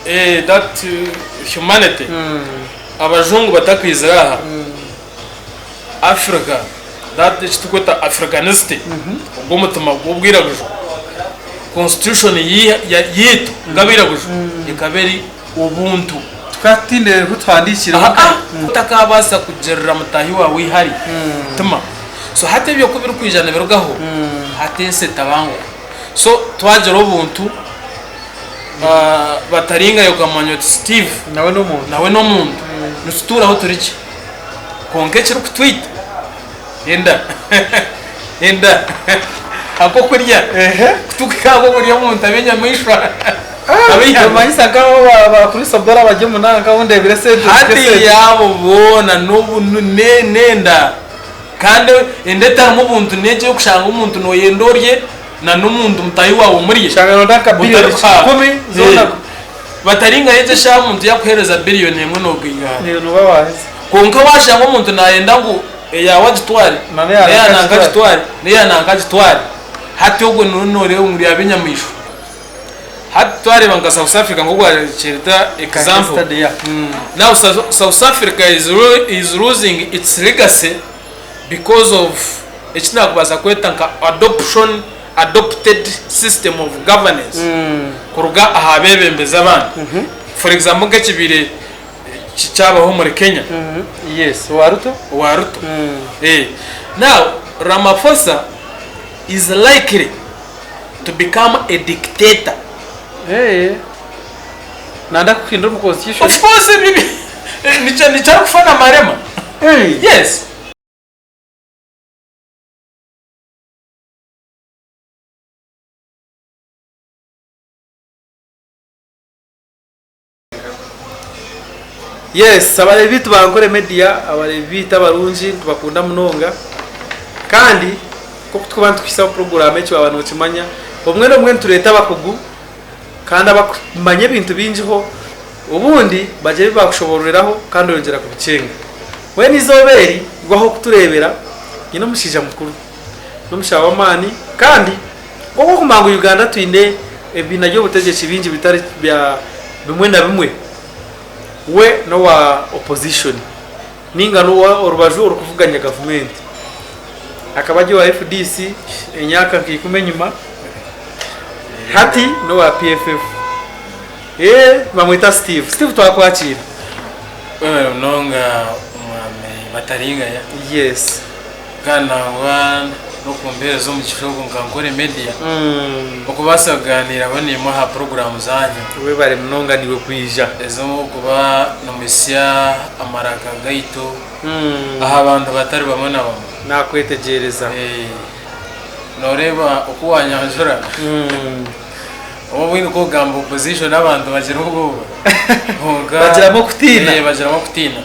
Eh, that humanity abajungu batakaizire aha Africa that eki turikweta Africanicity ogwo omutima gw'obwiraguju constitution yaitu nk'abairaguju ekaba eri obuntu. Tukaba tutaine ahu tuhandiikire Aa otakabaasa kugirira mutaahi waawe eihari mutima. So hati ebyo ku birikwija nibirugaho hati ensi etabanguka. So twagira obuntu bataringayo okamanya oti Steve Nawe n'omuntu. nawe n'omuntu nitutuuraho turi gye. Kwonka ekirikutwita enda enda akokurya kutukuha akokurya omuntu abe enyamaishwa abe eihanga. Nomanyisa nk'abo ba Kristo Bora bari omu nanka abu ndebire esente Hati yaabo boona n'obu n'enda kandi enda etarimu obuntu n'egyo ey'okushanga omuntu noyenda orye na n'omuntu mutaahi waawe omurye Oshanga noronda nka billion otarikuhaga. ikumi zoona. Bataringayo egyo eshaaha omuntu yakuheereza billion emwe nogaingahara. Nooba waaheza. Kwonka washanga omuntu nayenda ngu eyaawe agitware, Na n'eya n'eya nanka nanka agitware. agitware, n'eya nanka agitware, hati ogwo niwe noreeba ngu yaba enyamaishwa. Hati twareeba nka South Africa nk'oku wakyeta example, Study, yeah. now South Africa is, is losing its legacy because of eki nakubaasa kweta nka adoption, adopted system of governance kuruga aha bebembezi abandi. For example nk'ekibaire kyabaho omuri Kenya. Yes, owa Ruto. Owa Ruto. Eh. Now, Ramaphosa is likely to become a dictator. Eh. Nanda kuhindura omu constitution. Of course, ebyo nikyo nikyo arikufa na Malema. Hey. Yes. Yes abareebi baitu ba Ankole Media, abareebi baitu abarungi nitubakunda munonga kandi nk'oku turikuba nitukuhisaho puroguraamu egi waaba nookimanya, obumwe n'obumwe nitureeta abakugu kandi abakumanya ebintu bingiho obundi bagira ebi baakushoboororeraho kandi oyongyera kubikyenga. Mbwenu eizooba eri iwe ah'okutureebera nyine omushaija mukuru, n'omushaija w'amaani kandi Nk'oku okumanya ngu Uganda twine ebibiina by'obutegyeki bingi bitari bya bimwe na bimwe, we n'owa opposition ninga n'owa orubaju orukuvuganya gavumenti. Akaba ari owa FDC emyaka nka ikumi enyima, hati n'owa PFF. Eeh nibamweta Steve. Steve twakwakiira. Webare munonga omwami Bataringaya. Yes. Kandi nangwa n'okumpeereza omugisha ogu nka Nkore Media okubaasa kugaaniiraho naimwe aha puroguraamu zaanyu. Webare munonga niiwe kwija. Ez'okuba nimuhitsya amaraka gaitu aha bantu batari bamwe na bamwe. Naakwetegyereza. Nooreeba oku waanyanjura, Obumwe ku orikugamba opposition abantu bagira obwoba. Kwonka Bagiramu okutiina. Bagiramu okutiina.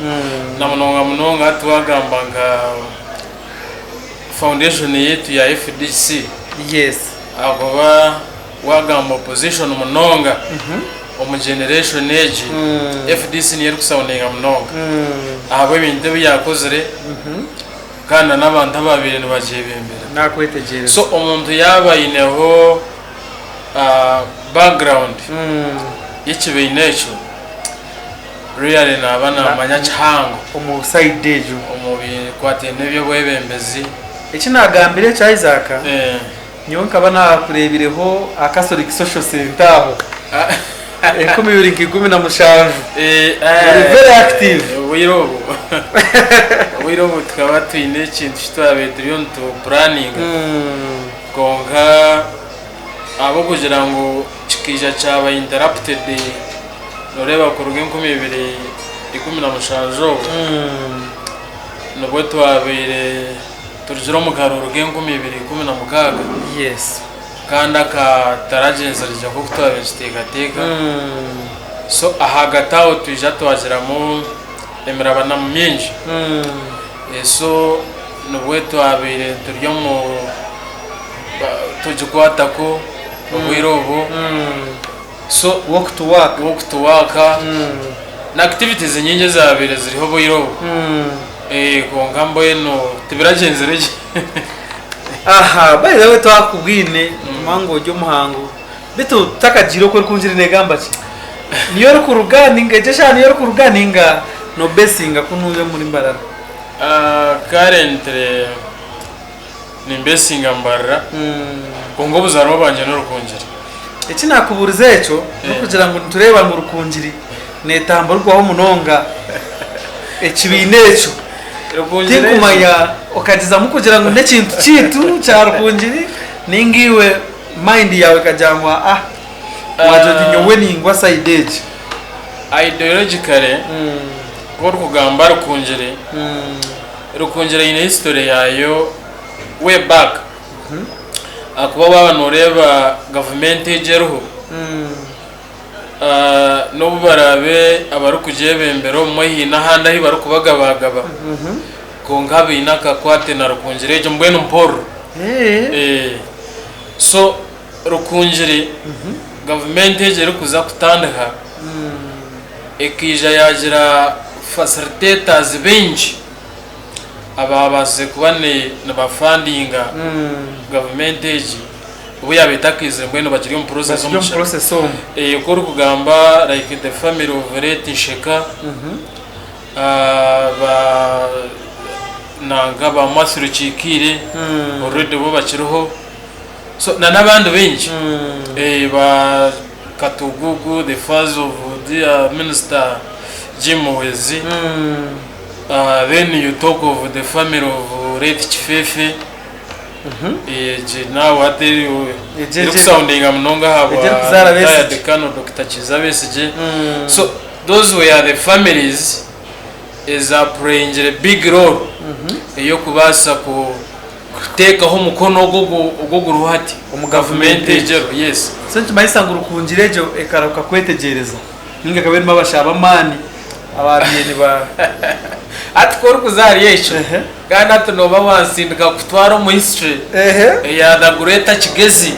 Na munonga munonga hati waagamba nka foundation yaitu ya FDC. Yes. Ahakuba waagamba opposition munonga omu generation egi, FDC niyo erikusoundinga munonga ahabw'ebintu ebi yaakozire. Kandi na n'abantu abaabaire nibagyebembera. Naakwetegyereza. So omuntu yaaba aineho background y'ekibiina ekyo, really naaba naamanya kihango. Omu side egyo. Omu bikwataine n'eby'obwebembezi. Eki naagambire ekyo Isaac, nyowe nkaba naakureebireho aha Catholic Social Centre aho. 2017. Ori very active. Obwire obwo obwire obwo tukaba twine ekintu ki twabaire turiyo nitu puraninga kwonka ahabw'okugira ngu kikaija kyaba interrupted noreeba kuruga 2017 obwo nibwo twabaire turugire omu karuuru k'e2016. Yes. Kandi akataragyenzire gye nk'oku twabaire nituteekateeka. So ahagati aho twija twagiramu emirabanamu mingi. So nibwo twabaire turi omu tugikwatako obwire obwo. So Walk to work. Walk to work na activities nyingi ezabaire ziriho obwire obwo. Kwonka mbwenu tibiragyenzire gye. Aha by the way twakubwine nitumanya ngu ori omuhangu beitu tutakagiire oku erikungira negamba ki? Niyo orikuruga ninga egyo eshaaha niyo orikuruga ninga nobesinga kunuuya omuri Mbarara? Currently nimbesinga Mbarara kwonka obuzaarwa bwangye n'Orukungiri. Eki nakubuurize ekyo n'okugira ngu nitureeba ngu Rukungiri netamburirwaho munonga ekibiina ekyo. Tinkumanya okagizamu kugira ngu n'ekintu kyaitu kya Rukungiri ninga iwe mind yaawe ekagira ngu aa wagira oti nyowe ningwa sayidi egi. Ideologically ku orikugamba Rukungiri, Rukungiri eine history yaayo way back ahakuba waaba nooreeba gavumenti egi eriho, N'obu baraabe abarikugyebembera obumwe haine ahandi ahu barikubagabagaba, kwonka baine akakwate na Rukungiri egyo mbwenu mporro. So Rukungiri gavumenti egyo erikuza kutandika ekaija yaagira facilitators baingi abaabaasize kuba nibafandinga gavumenti egi. Obu yaaba etakaizire mbwenu bakiri omu process Bakiri omu process omu. Eh, ku orikugamba like the family of late Nsheka, ba nanka ba Matthew Rukikiire already bo bakiriho so na n'abandi baingi eh, ba Katugugu the fathers of dear minister Jim Muhwezi, then you talk of the family of late Kifefe. Egi naawe hati Egi- erikusoundinga munonga Egi ahabwa erikuzaara retired Besigye. Colonel Dokita Kiiza Besigye. So those were the families ezapureyingire big role ey'okubaasa kuteekaho omukono ogu ogu oguriho hati Omu gavumenti gavumenti egi eriho yes. So nikimanyisa ngu Rukungiri egyo ekarahuka kwetegyereza ninga ekaba erimu abashaho b'amaani abaabaire niba. Hati ku orikuza ahari ekyo Ehe. Kandi hati nooba wansindika kutwara omu history eya the greater Kigezi,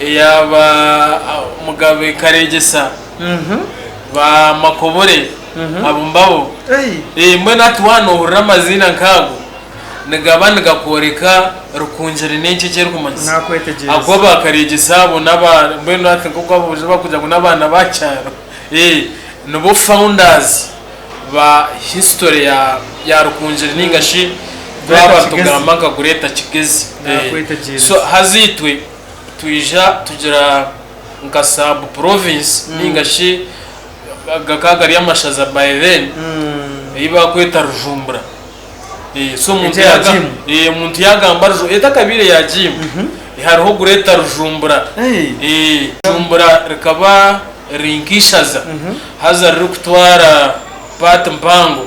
eya ba Mugabe Karegyesa, ba Makobore, abo mbabo. Mbwenu hati waaba noohurira amaziina nk'ago, nigaba nigakworeka Rukungiri n'enki eki erikumanyisa. Ahakuba ba Karegyesa abo n'aba mbwenu hati nk'oku aboojo barikugira ngu n'abaana ba kyaro, nibo founders. ba history ya ya Rukungiri ninga shi Greater twaba Kigezi. tugamba nka Greater Kigezi. Nakwetegyereza. So haza itwe twija tugira nka sub province ninga shi gakaba gari amashaza by then ei bakweta Rujumbura. So omuntu Egyo ya yaga Jim. omuntu yagamba Ruju etakabaire ya Jim hariho Greater Rujumbura. Hey. Rujumbura rikaba riri nk'eishaza haza ririkutwara paati mpango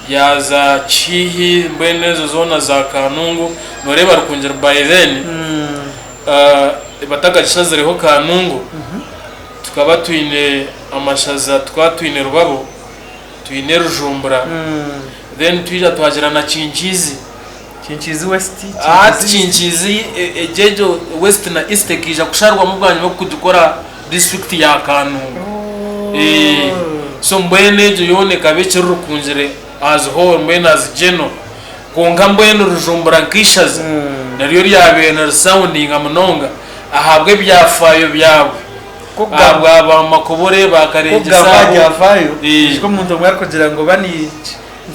yaaza Kihihi mbwenu ezo zoona za Kanungu nooreeba Rukungiri by then batakagishazireho Kanungu tukaba twine amashaza tukaba twine Rubabo twine Rujumbura then twija twagira na Kinkiizi. Kinkiizi West, Hati Kinkiizi East. Kinkiizi egyo egyo West na East ekaija kusharwamu bwanyima y'okugikora disiturikiti ya Kanungu. So mbwenu egyo yoona ekaba ekiri Rukungiri as whole mbwenu as general. Kwonka mbwenu Rujumbura nk'eishaza naryo ryabaire nirisoundinga munonga ahabw'ebyafaayo byabwe. Ahabwa ba Makobore ba Karengesa Kugamba aha abo. byafaayo, oijuke omuntu omwe arikugira ngu oba ni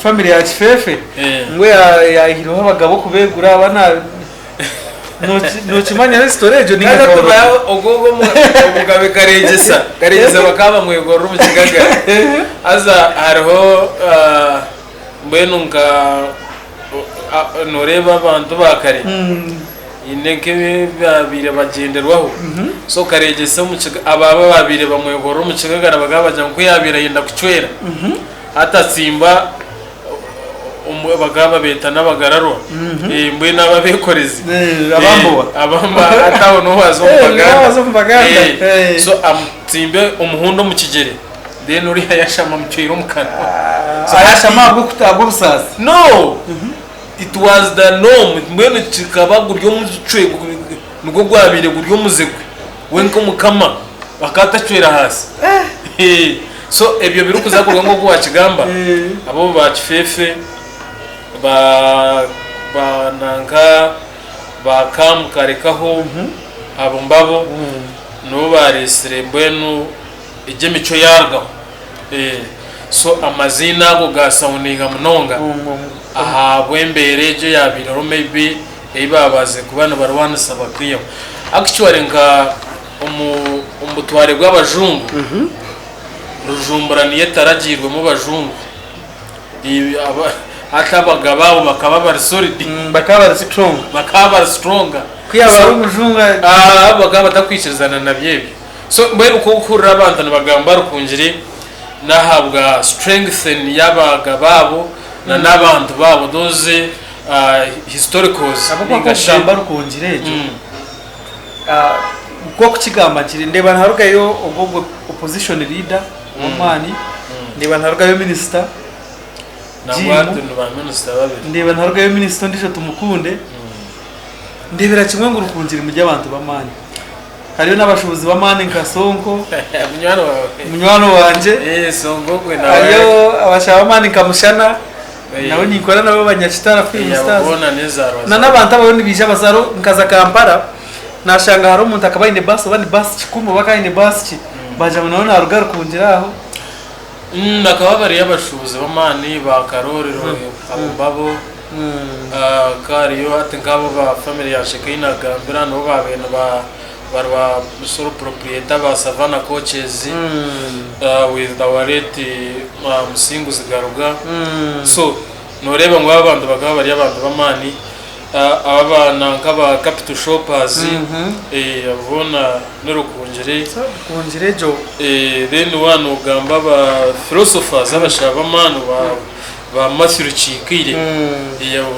family ya Kifefe Eh. ngu ya- yayihireho abagabo kubegura abana nokimanya history egyo ninga Kandi kaorobi? tumanya ogwo ogwo omugabe Karegyesa Karegyesa bakaba bamwegorora omu kigagara haza hariho ah, mbwenu nka ah, noreeba abantu ba kare Haine nk'ebi baabaire bagyenderwaho. So Karegyesa omu kiga abo abaabaire bamwehorera omu kigagara bakaba bagira ngu ku yaabaire ayenda kucwera, atatsimba omu bakaba babeeta n'abagararwa. Mbwenu abo abeekorezi. Abambowa. Abamba hati aho niho waaza omu Niho Baganda. waaza omu Baganda. So amutsimbe omuhunda omu kigyere, then oriya yashama amucwire omu kanwa. Ayashama ahabw'obusaasi. No! It was the norm mbwenu kikaba guri omucwe nigwo gwabaire guri omuze gwe we nk'omukama akaba atacwera ahansi so ebyo birikuza kuruga nk'oku wakigamba abo ba kifefe ba ba nanka ba kamu karekaho abo mbabo nibo baresire mbwenu. Egyo emicwe yaarugaho. So amaziina ago gaasoundinga munonga ahabw'embeera egyo eyaabaire eriho maybe ei baabaasize kuba nibarwanisa bakaihaho. Actually nka omu omu butware bw'abajungu, Rujumbura niyo etaragiirwemu bajungu. Hati abagabe abo bakaba bari solid. Bakaba bari strong. Bakaba bari strong. Ku yaaba ari omujungu. Bakaba batakwikirizana nabyo ebyo. So mbwenu ku orikuhurira abantu nibagamba Rukungiri n'ahabwa strengthen y'abagabe abo na n'abantu baabo those historicals Ahabw'okuba ninga shi. nk'okugamba Rukungiri egyo, nk'okukigamba nkiri ndeeba niharugayo ogwo ogwo opposition leader ow'amaani, ndeeba niharugayo minisita Nangwa Jim, hati ni ba minisita babiri. ndeeba niharugayo minisita ondiijo Tumukunde, ndeebera kimwe ngu Rukungiri muri abantu b'amaani. Hariyo n'abashuubuzi b'amaani nka Sonko, Munywani waawe. munywani wangye. Eh, Sonko ogwe nawe. Hariyo abashaho b'amaani nka Mushana, Eh. nawe ninkora nabo Banyakitara Film Eh, abo Stars. boona n'enzaarwa Na zaabo. n'abantu abariyo nibaija bazaaro nkaza Kampala, nashanga hariho omuntu akaba aine baasi oba ni baasi kikumi oba akaba aine baasi ki, baagira ngu nawe naaruga Rukungiri aho. Bakaba bariyo abashuubuzi b'amaani ba Karoorero abo mbabo. Hakaba hariyo hati nk'abo ba family ya Shekeyi nagambira nibo baabaire niba bari ba sole proprietor ba Savannah Coaches with our late Musinguzi Garuga. So noreeba ngu abo abantu bakaba bari abantu b'amaani. Aba abaana nk'aba Capital Shoppers abo boona ni Rukungiri. So Rukungiri egyo. Then waaba nogamba aba philosophers abashaho b'amaani ba Mathew Rukiikaire.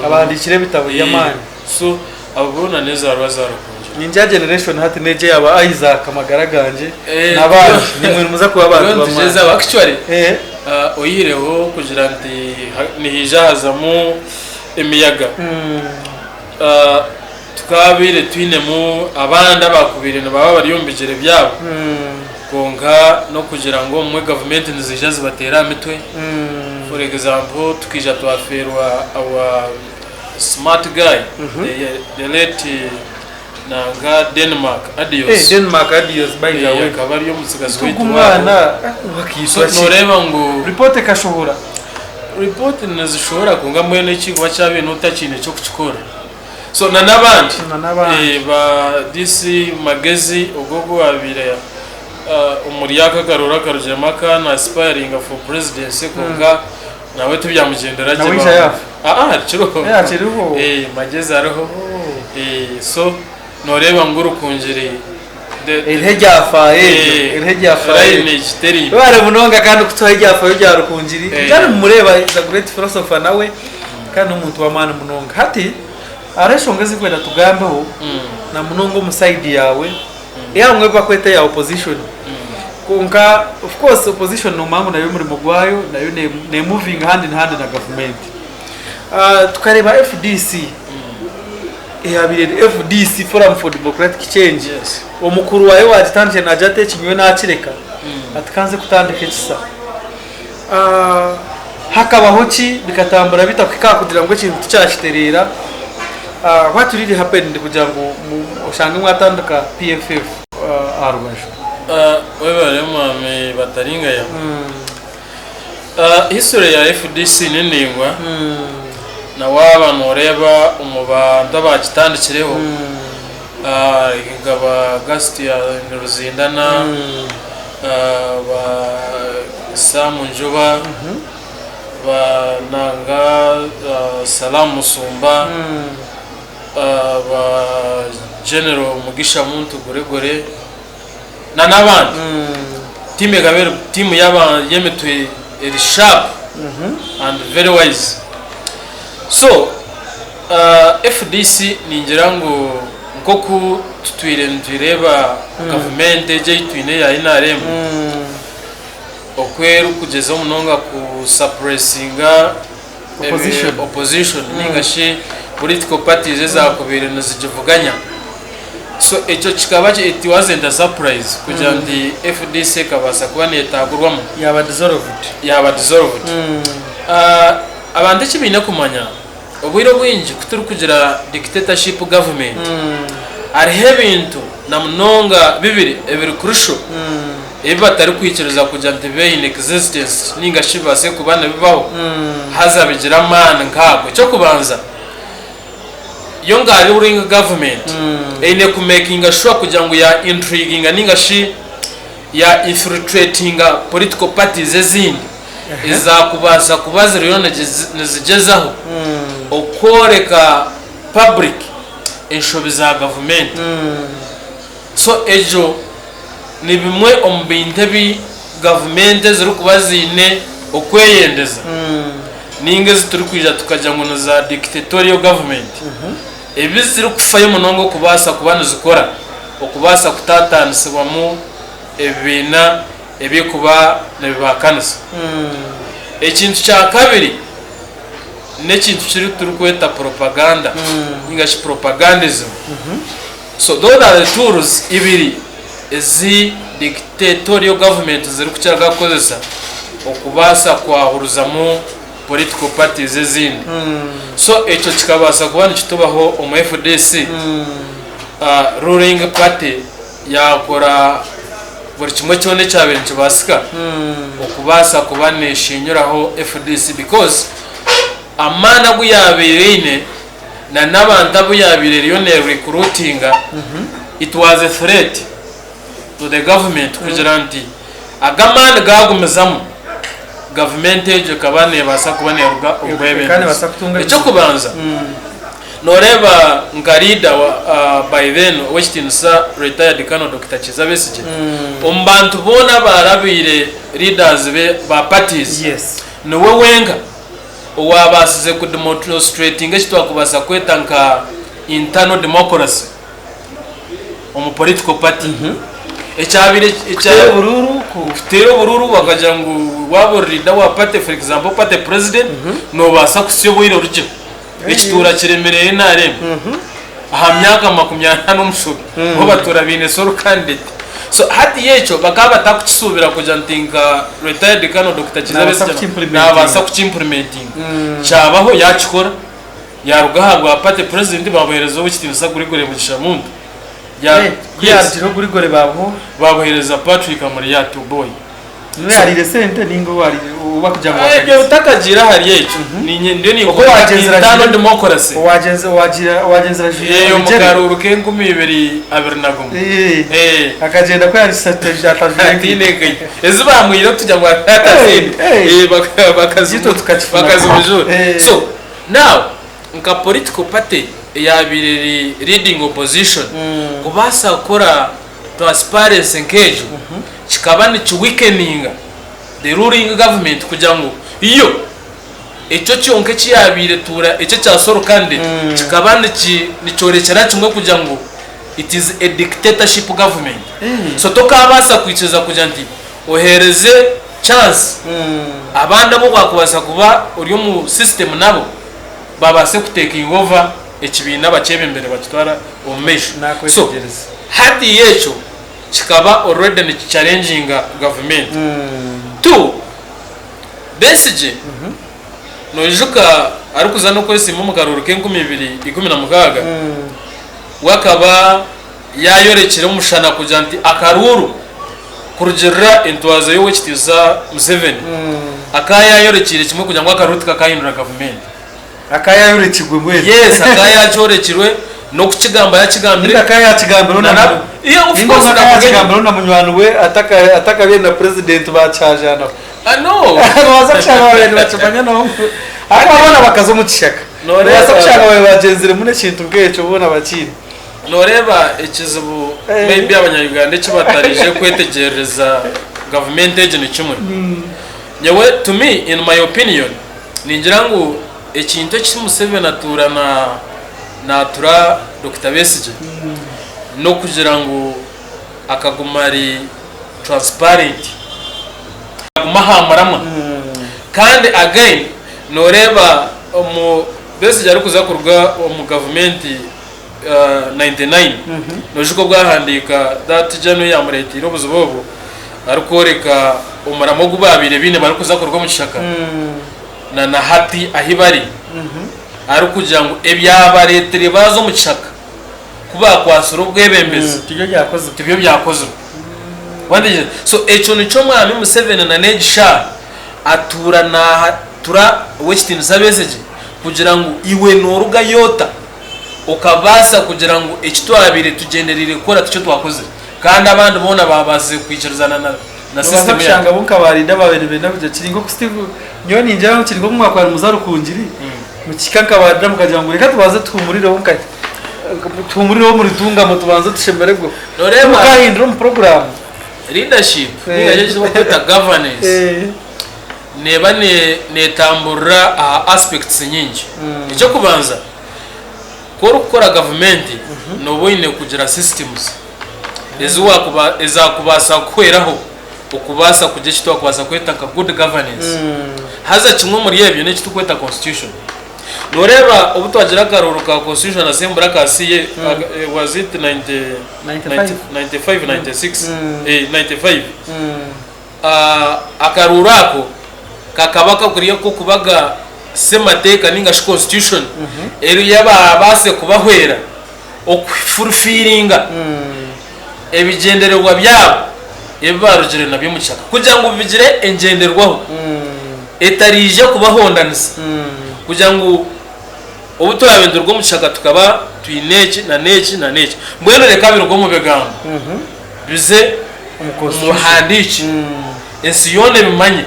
Abahandiikire ebitabo by'amaani. So abo boona n'ezaarwa za Rukungiri. Ningira generation hati n'egyo eya ba Isaac magara gangye n'abandi nimwe nimuza kuba abantu b'amaani. Actually oyihireho kugira nti nihaija hazamu emiyaga, tukaabaire twinemu abandi abaakubaire nibaba bari omu bigyere byabo kwonka n'okugira ngu obumwe gavumenti niziija zibateera aha mitwe. For example tukaija twafeerwa our smart guy the late nanka Denmark Adios. Denmark Adios by the way. Akaba ari omutsigazi waitu Ogu mwana waabo. bakaitwa So ki? nooreeba ngu Report ekashohora. Report nizishohora kwonka mbwenu ekirikuba kyabaire notakiine ky'okukikora. So na n'abandi Na n'abandi. ba this Magezi ogwo ogu owabaire omuri aka akaruru akarugiremu akaana aspiringa for presidency kwonka nawe tibyamugyendera gye. Nawe aija yaafa? Aa akiriho. Eh, akiriho. Magyezi ariho. So noreeba ngu Rukungiri Eriho ebyafaayo eryo, eriho ebyafaayo. Lineage teri. Webare munonga kandi kutuha ebyafaayo bya Rukungiri. Eh. Kandi mumureeba is a great philosopher nawe kandi n'omuntu w'amaani munonga. Hati hariho enshonga ezirikwenda tugambeho na munonga omu side yaawe eyabamwe bakweta eya opposition. Kwonka of course opposition nomanya ngu nayo omurimo gwayo nayo ne ne movinga hand in hand na gavumenti. Tukareeba FDC. Eyabaire eri FDC, Forum for Democratic Change, omukuru waayo owagitandikire naagira ati eki nyowe naakireka, ati ka nze kutandika ekisa. Hakabaho ki? Bikatambura bita kuhika aha kugira ngu ekintu tikyakitereera? What really happened kugira ngu oshange mwatandika PFF aha rubaju? Webare Mwami Bataringaya. History ya FDC ni ndaingwa na waaba noreeba omu bantu abagitandikireho nka ba Augustine Ruzindana, ba Sam Njuba, ba nanga Salam Musumba, ba General Mugisha Muntu Gregory na n'abandi. Tiimu ekaba eri tiimu y'emitwe eri sharp and very wise. So FDC ningira ngu nk'oku tutwire nitureeba gavumenti egi ei twine eya NRM oku erikugyezaho munonga ku suppressinga Opposition. opposition ninga shi political parties ezakubaire nizigivuganya. So ekyo kikaba it wasn't a surprise kugira nti FDC ekabaasa kuba netagurwamu. Yaaba dissolved. Yaaba dissolved. Abantu eki baine kumanya, obwire obwingi ku turikugira dictatorship government, hariho ebintu na munonga bibiri ebiri crucial. ebi batarikwikiriza kugira nti bibe in existence ninga shi bibaase kuba nibibaho haza bigire amaani nk'ago. Eky'okubanza, yo nka ruling government eine ku makinga sure kugira ngu ya intriguinga ninga shi ya infiltratinga political parties ezindi ezakubaasa kuba ziriyo nizigyezaho okworeka public enshobi za gavumenti. So egyo ni bimwe omu bintu ebi gavumenti ezirikuba ziine okweyendeza ninga ezi turikwija tukagira ngu ni za dictatorial government ebi zirikufayo munonga okubaasa kuba nizikora okubaasa kutaataanisibwamu ebibiina ebirikuba nibibahakanisa. Ekintu kya kabiri n'ekintu kiri turikweta propaganda ninga shi propagandism. So those are the tools ibiri ezi dictatorial government zirikukiraga kukozesa okubaasa kwahuruzamu political parties ezindi. So ekyo kikabaasa kuba nikitubaho omu FDC, ruling party yaakora buri kimwe kyona ekyabaire nikibaasika okubaasa kuba neeshenyuraho FDC because amaani agu yaabaire eine na n'abantu abu yaabaire eriyo nerecruitinga it was a threat to the government kugira nti aga amaani gaagumizamu gavumenti egyo ekaba neebaasa kuba neeruga omu Ekaba bwebembezi. neebaasa kutunga ebizibu. Eky'okubanza nooreeba nka leader wa by then ow'ekitiinisa retired Colonel Dokita Kiiza Besigye, omu bantu boona abaarabaire leaders be ba parties, Yes. niwe wenka owaabaasize ku demonstratinga eki twakubaasa kweta nka internal democracy omu political party. Ekyabaire Kuteera oburuuru ku. Kuteera oburuuru bakagira ngu waaba ori leader wa party for example party president, noobaasa kutsya obwire orugyeho. Ekituura kiremereire NRM aha myaka 40 n'omushobi bo batuura baine sole candidate. So hati ekyo bakaba batakukisuubira kugira nti nka retired Colonel Dokita Kiiza Naabaasa Besigye kukimplementinga. naabaasa kukimplementinga. Kyabaho yaakikora yaaruga aha bwa party president baamuheereza ow'ekitiinisa Gregory Mugisha Muntu. Ya- Eh, ku yes, yaarugireho Gregory baamuha baamuheereza Patrick Amuriat Oboi. Niwe yaariire sente ninga owaariire ou barikugira ngu Ebyo akagiza? otakagiire ahari ekyo ninye ndiyo Oku ninkworeka owagyenzire internal ajwaire democracy owagyenzire owagira owagyenzire ajwaire Eh, omu ebigyere karuuru k'enkumibiri abiri na gumwe. Eh, Eh. akagyenda ku yaarisa atajwaire Ataine enkaito. enkaito ezi baamwihire kugira ngu ataziine Eh, eh. Eh, bakazimu- Itwe tukakifuna. bakazimujuura. Eh. So now nka political party eyaabaire eri leading opposition kubaasa kukora transparency nk'egyo kikaba niki weakeninga the ruling government kugira ngu yo ekyo kyonka eki yaabaire etuura ekyo ekya sole candidate kikaba nikyorekyera kimwe kugira ngu it is a dictatorship government. So tokaabaasa kwikiriza kugira nti oheereze chance abandi abu waakubaasa kuba ori omu system nabo babaase ku taking over ekibiina bakyebembere bakitwara omu maisho. So Nakwetegyereza. hatiiya ekyo kikaba already niki challenginga gavumenti. Two, Besigye noijuka arikuza n'okwesimba omu karuuru k'enkumi ibiri 16, we akaba yaayorekire omushana kugira nti akaruuru kurugiirira entwaza y'Owekitiinisa Museveni akaba yaayorekiire kimwe kugira ngu akaruuru tikakaahindura gavumenti. Akaba yaayorekirwe mbwenu. Yes, akaba yaakyorekirwe n'okukigamba yaakigambire. Ninga akaba yaakigambireho na Na na Yeah, of ninga course omwe akaba nakugenyi. yaakigambireho na munywani we ataka atakabaire na president baakyajaanaho. Ah, no. Noobaasa kushanga babaire nibakimanya nabo. Ahakuba boona bakaza omu kishaka. Nooreeba- Noobaasa kushanga babaire bagyenziremu n'ekintu nk'ekyo boona bakiine. Nooreeba ekizibu Eh. maybe abanya-Uganda eki batariije kwetegyerereza gavumenti egi ni kimwe. Nyowe to me in my opinion ningira ngu ekintu eki Museveni atuura na naatura Dokita Besigye n'okugira ngu akaguma ari transparent aguma aha muramwa kandi again nooreeba omu Besigye arikuza kuruga omu gavumenti 99 noijuka obu ahandiika that journal eyamureeteire obuzibu obwo arikworeka omuramo ogu baabaire baine barikuza kuruga omu kishaka na na hati ahi bari arikugira ngu ebyabareetire baaza omu kishaka ku baakwatsire obwebembezi Tibyo byakozirwe. tibyo byakozirwe. Wateegyereza? So ekyo nikyo Omwami Museveni na n'egi shaaha atuura naahatura Ow'ekitiinisa Besigye kugira ngu iwe noorugayo ota okabaasa kugira ngu eki twabaire tugyendereire kukora tikyo twakozire kandi abandi boona baabaasize kwikirizana na Noobaasa system kushanga yaabo. bo nka ba leader abaabaire nibenda kugira kiri nk'oku Steve nyowe ningira ngu kiri nk'oku mwakuba nimuza Rukungiri mukihika nka ba leader mukagira ngu reka tubanze tuhumurireho nka tuhumurireho omuri Ntungamo tubanze tushemererweho Nooreeba Timukahindura omu puroguraamu. leadership ninga shi eki barikweta governance neeba neetamburira aha aspects nyingi. Eky'okubanza, ku orikukora gavumenti nooba oine kugira systems ezi waakuba ezaakubaasa kukuhweraho okubaasa kugira eki twakubaasa kweta nka good governance. Haza kimwe omuri ebyo n'eki turikweta constitution. Nooreeba obu twagira akaruuru ka constitution assembly aka CA, was it 90, 95. 95, 96, 95. Akaruuru ako kakaba kakuri ak'okubaga semateeka ninga shi constitution eri yabaabaase kubahwera okufulfiringa ebigyendererwa byabo ebi baarugire nabyo omu kishaka kugira ngu bigire engyenderwaho etariija kubahondanisa kugira ngu obu turaabe nituruga omu kishaka tukaba twine eki na n'eki na n'eki. Mbwenu reka biruge omu bigambo bize omu buhandiikye, ensi yoona ebimanye,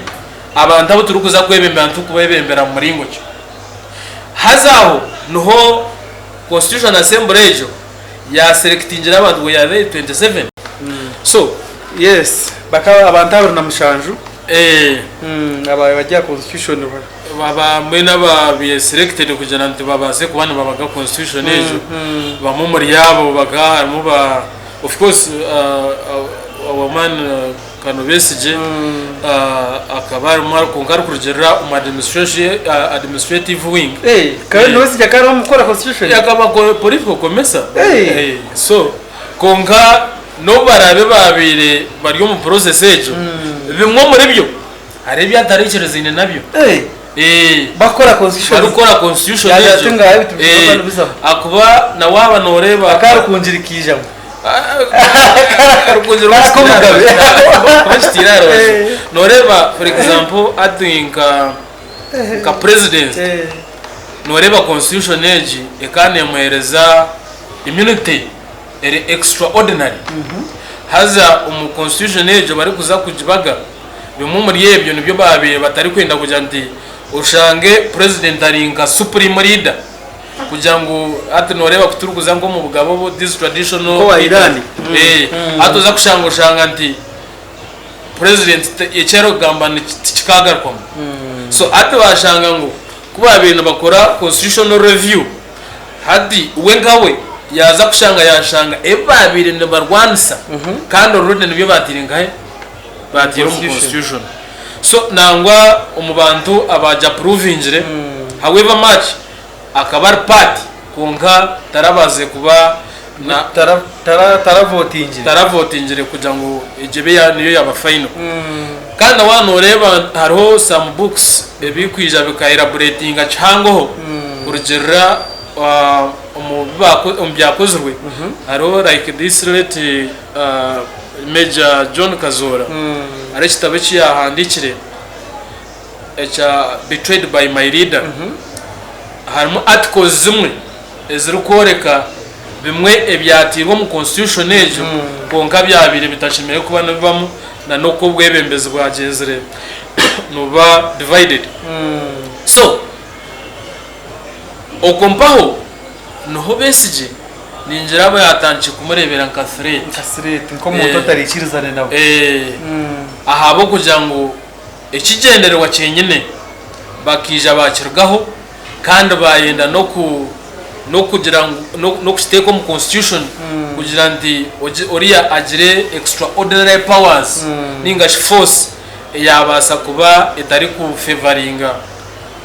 abantu abu turikuza kwebembera niturikubeebembera mu muringo ki. Haza aho niho Constitution Assembly egyo yaaserekitingire abantu we are there 27. So. Yes, bakaba abantu 27 abaabaire bari aha Constitution. Bamwe n'abaabaire selected kugira ngu babaase kuba nibabaga Constitution egyo, bamwe omuri abo bakaba harimu ba of course our man Kano Besigye akaba arimu kwonka arikurugiirira omu administrative wing. Kano Besigye akaba ari omu kukora Constitution? Akaba political commissar. So kwonka n'obu baraabe baabaire bari omu process egyo, bimwe omuri byo Hariho ebi ataraikirizaine nabyo. Barikukora constitution. Barikukora constitution Yaagira egyo. ati ngaha ebi tibikuba nibizaho. Ahakuba na waaba nooreeba. Aka Rukungiri kaijamu. Rukungiri Karaka omugabe. Kuba kitiire aha rubaju. Nooreeba for example hati nka nka president, nooreeba constitution egi ekaba neemuheereza immunity eri extraordinary. Haza omu constitution egyo barikuza kugibaga, Bimwe omuri ebyo nibyo baabaire batarikwenda kugira nti oshange president ari nka supreme leader kugira ngu hati noreeba ku turikuza nk'omu bugabe obu these traditional Nk'owa leaders, Iran. Hati oza kushanga oshanga nti president eki arikugamba tikikagarukwamu. So hati bashanga ngu ku baabaire nibakora constitutional review hati we nkawe yaaza kushanga yashanga ebi baabaire nibarwanisa kandi already nibyo baataire nkahe? Baataire omu constitution. So nangwa omu bantu abaagyapprovingire however much akaba ari part kwonka tarabaasize kuba na Taravotingire. Taravotingire kugira ngu egyo ebe niyo yaaba final. Kandi na waaba nooreeba hariho some books ebirikwija bika elaboratinga kihangoho kurugiirira omu byakozirwe. Hariho like this late Major John Kazoora hariho ekitabo eki yaahandiikire ekya Betrayed by my leader harimu articles zimwe ezirikworeka bimwe ebyateirwe omu constitution egyo kwonka byabaire bitashemereire kuba nibibamu na n'oku obwebembezi bwagyenzire nibuba divided. So okwo mpaho niho Besigye Ningira aba yaatandikire kumureebera nka threat. Nka threat, nk'omuntu otaraikirizane nawe. Ahabw'okugira ngu ekigyendererwa kyenyine bakaija baakirugaho kandi baayenda n'oku n'okugira ngu n'okukiteeka omu constitution kugira nti oriya agire extraordinary powers nainga shi force eyaabaasa kuba etarikufevaringa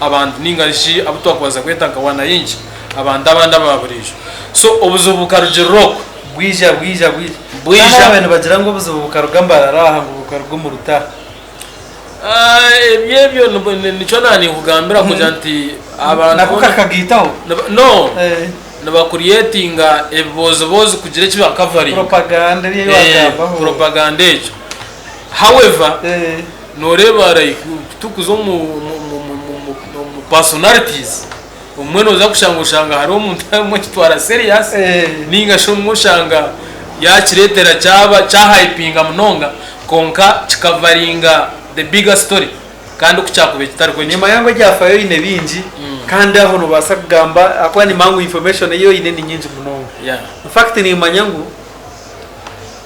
abantu ninga shi abu twakubaasa kweta nka wananchi, abantu abandi aba buriijo. So obuzibu bukarugirira okwo. Bwija bwija bwija. Bwija. Kandi abamwe nibagira ngu obuzibu bukaruga Mbarara aha ngu bukaruga omu Rutaha. Ebyo ebyo nikyo naaninkugambira kugira nti abantu Nako kakagaitaho? No, nibakuriyetinga ebibooziboozi kugira eki bakavaringa. Propaganda eriyo ei wagambaho. Propaganda egyo. However, noreeba like kutukuza omu omu personalities, obumwe noza kushanga oshanga hariho omuntu omwe akitwara serious ninga shi omwe oshanga yakireetera kyaba kya hypinga munonga kwonka kikavaringa the bigger story kandi ku kyakubaire kitarikwo ekyo. Nimanya ngu ebyafayo oine bingi kandi aho nobaasa kugamba ahakuba nimanya ngu information ei oine ni nyingi munonga. In fact nimanya ngu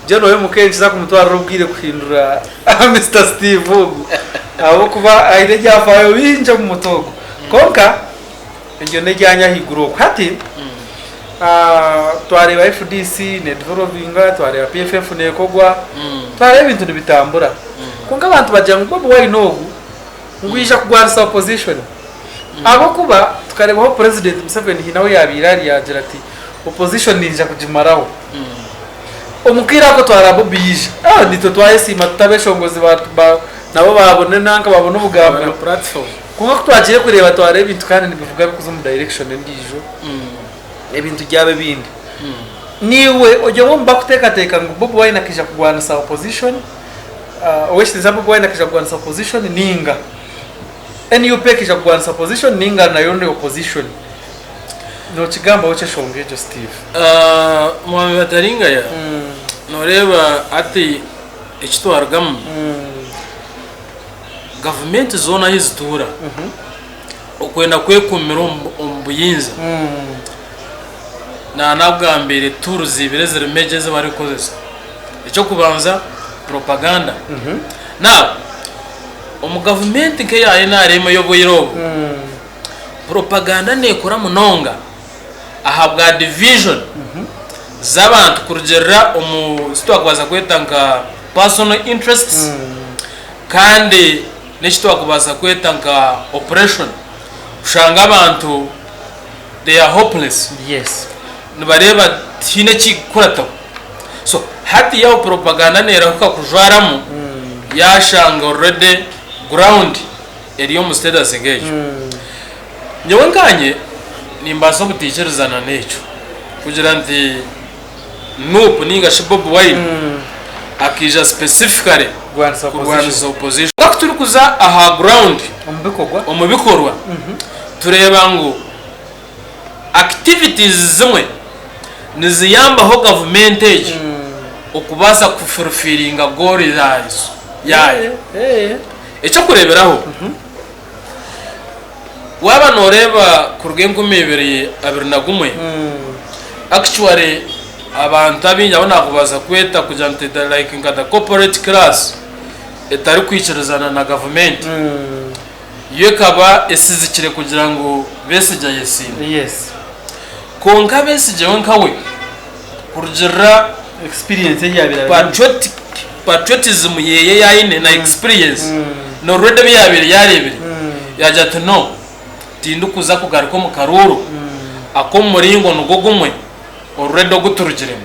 John owemuka nikiza kumutwarira obwire kuhindura Mister Steve ogu ahabw'okuba aine ebyafaayo bingi omu mutwe ogu. Kwonka eryo n'eryanya ahaiguru okwo. Hati twareeba FDC nedevelopinga, twareeba PFF neekogwa, twareeba ebintu nibitambura. Kwonka abantu bagira ngu Bobi Wine ogu ngu yaija kurwanisa opposition. Ahabw'okuba tukareebaho Purezidenti Museveni haine ahu yaabaire ari yaagira ati opposition niinyija kugimaraho. Omu kaire ako twareeba Bobi yaija, ah naitwe twayesiima tuti abeshongozi ba ba nabo baabona enanka baabona obugambiro. Kwonka ku twagiire kureeba twareeba ebintu kandi nibivuga birikuza omu direction endiijo, ebintu byaba ebindi. Naiwe ori omwe omu barikuteekateeka ngu Bobi Wine akaija kurwanisa opposition, ow'ekitiinisa Bobi Wine akaija kurwanisa opposition nainga? NUP ekaija kurwanisa opposition ninga nayo ni opposition? Nokigambaho ki eshonga egyo Steve? Mwami Bataringaya, noreeba hati eki twarugamu, gavumenti zoona ahu zituura, okwenda kwekumira omu buyinza, naanakugambire tools ibiri eziri major ezi barikukozesa. Eky'okubanza propaganda. Now, Omu gavumenti nk'eya nrm ey'obwire obu, poropaganda neekora munonga ahabwa division z'abantu kurugiirira omu eki twakubaasa kweta nka personal interests kandi n'eki twakubaasa kweta nka oppression. Oshanga abantu they are hopeless, nibareeba tihaine ekirikukurataho. So hati yaaba propaganda nerahuka kujwaramu yashanga already ground eri omu status nk'egyo. Nyowe nkanye nimbaasa obutaikirizana n'ekyo kugira nti Nup ninga shi Bobi Wine akaija specifically kurwanisa opposition. Kwonka kuturikuza aha ground omu bikorwa tureeba ngu Activities zimwe niziyambaho gavumenti egi okubaasa ku fulfillinga goal yaayo. Eky'okureeberaho, waaba nooreeba kuruga 2021, actually abantu abaingi abu naakubaasa kweta kugira nti like nka the corporate class etarikwikirizana na gavumenti, Yo ekaba esizikire kugira ngu Besigye ayesiime. Yes. Kwonka Besigye we nka we, kurugiirira Experience ei yaabaire arimu. patriotic patriotism yeye ei aine na experience na already ebi yaabaire yaareebire, yaagira ati no, tindikuza kugaruka omu karuuru ak'omu muringo nigwo gumwe already ogu turugiremu.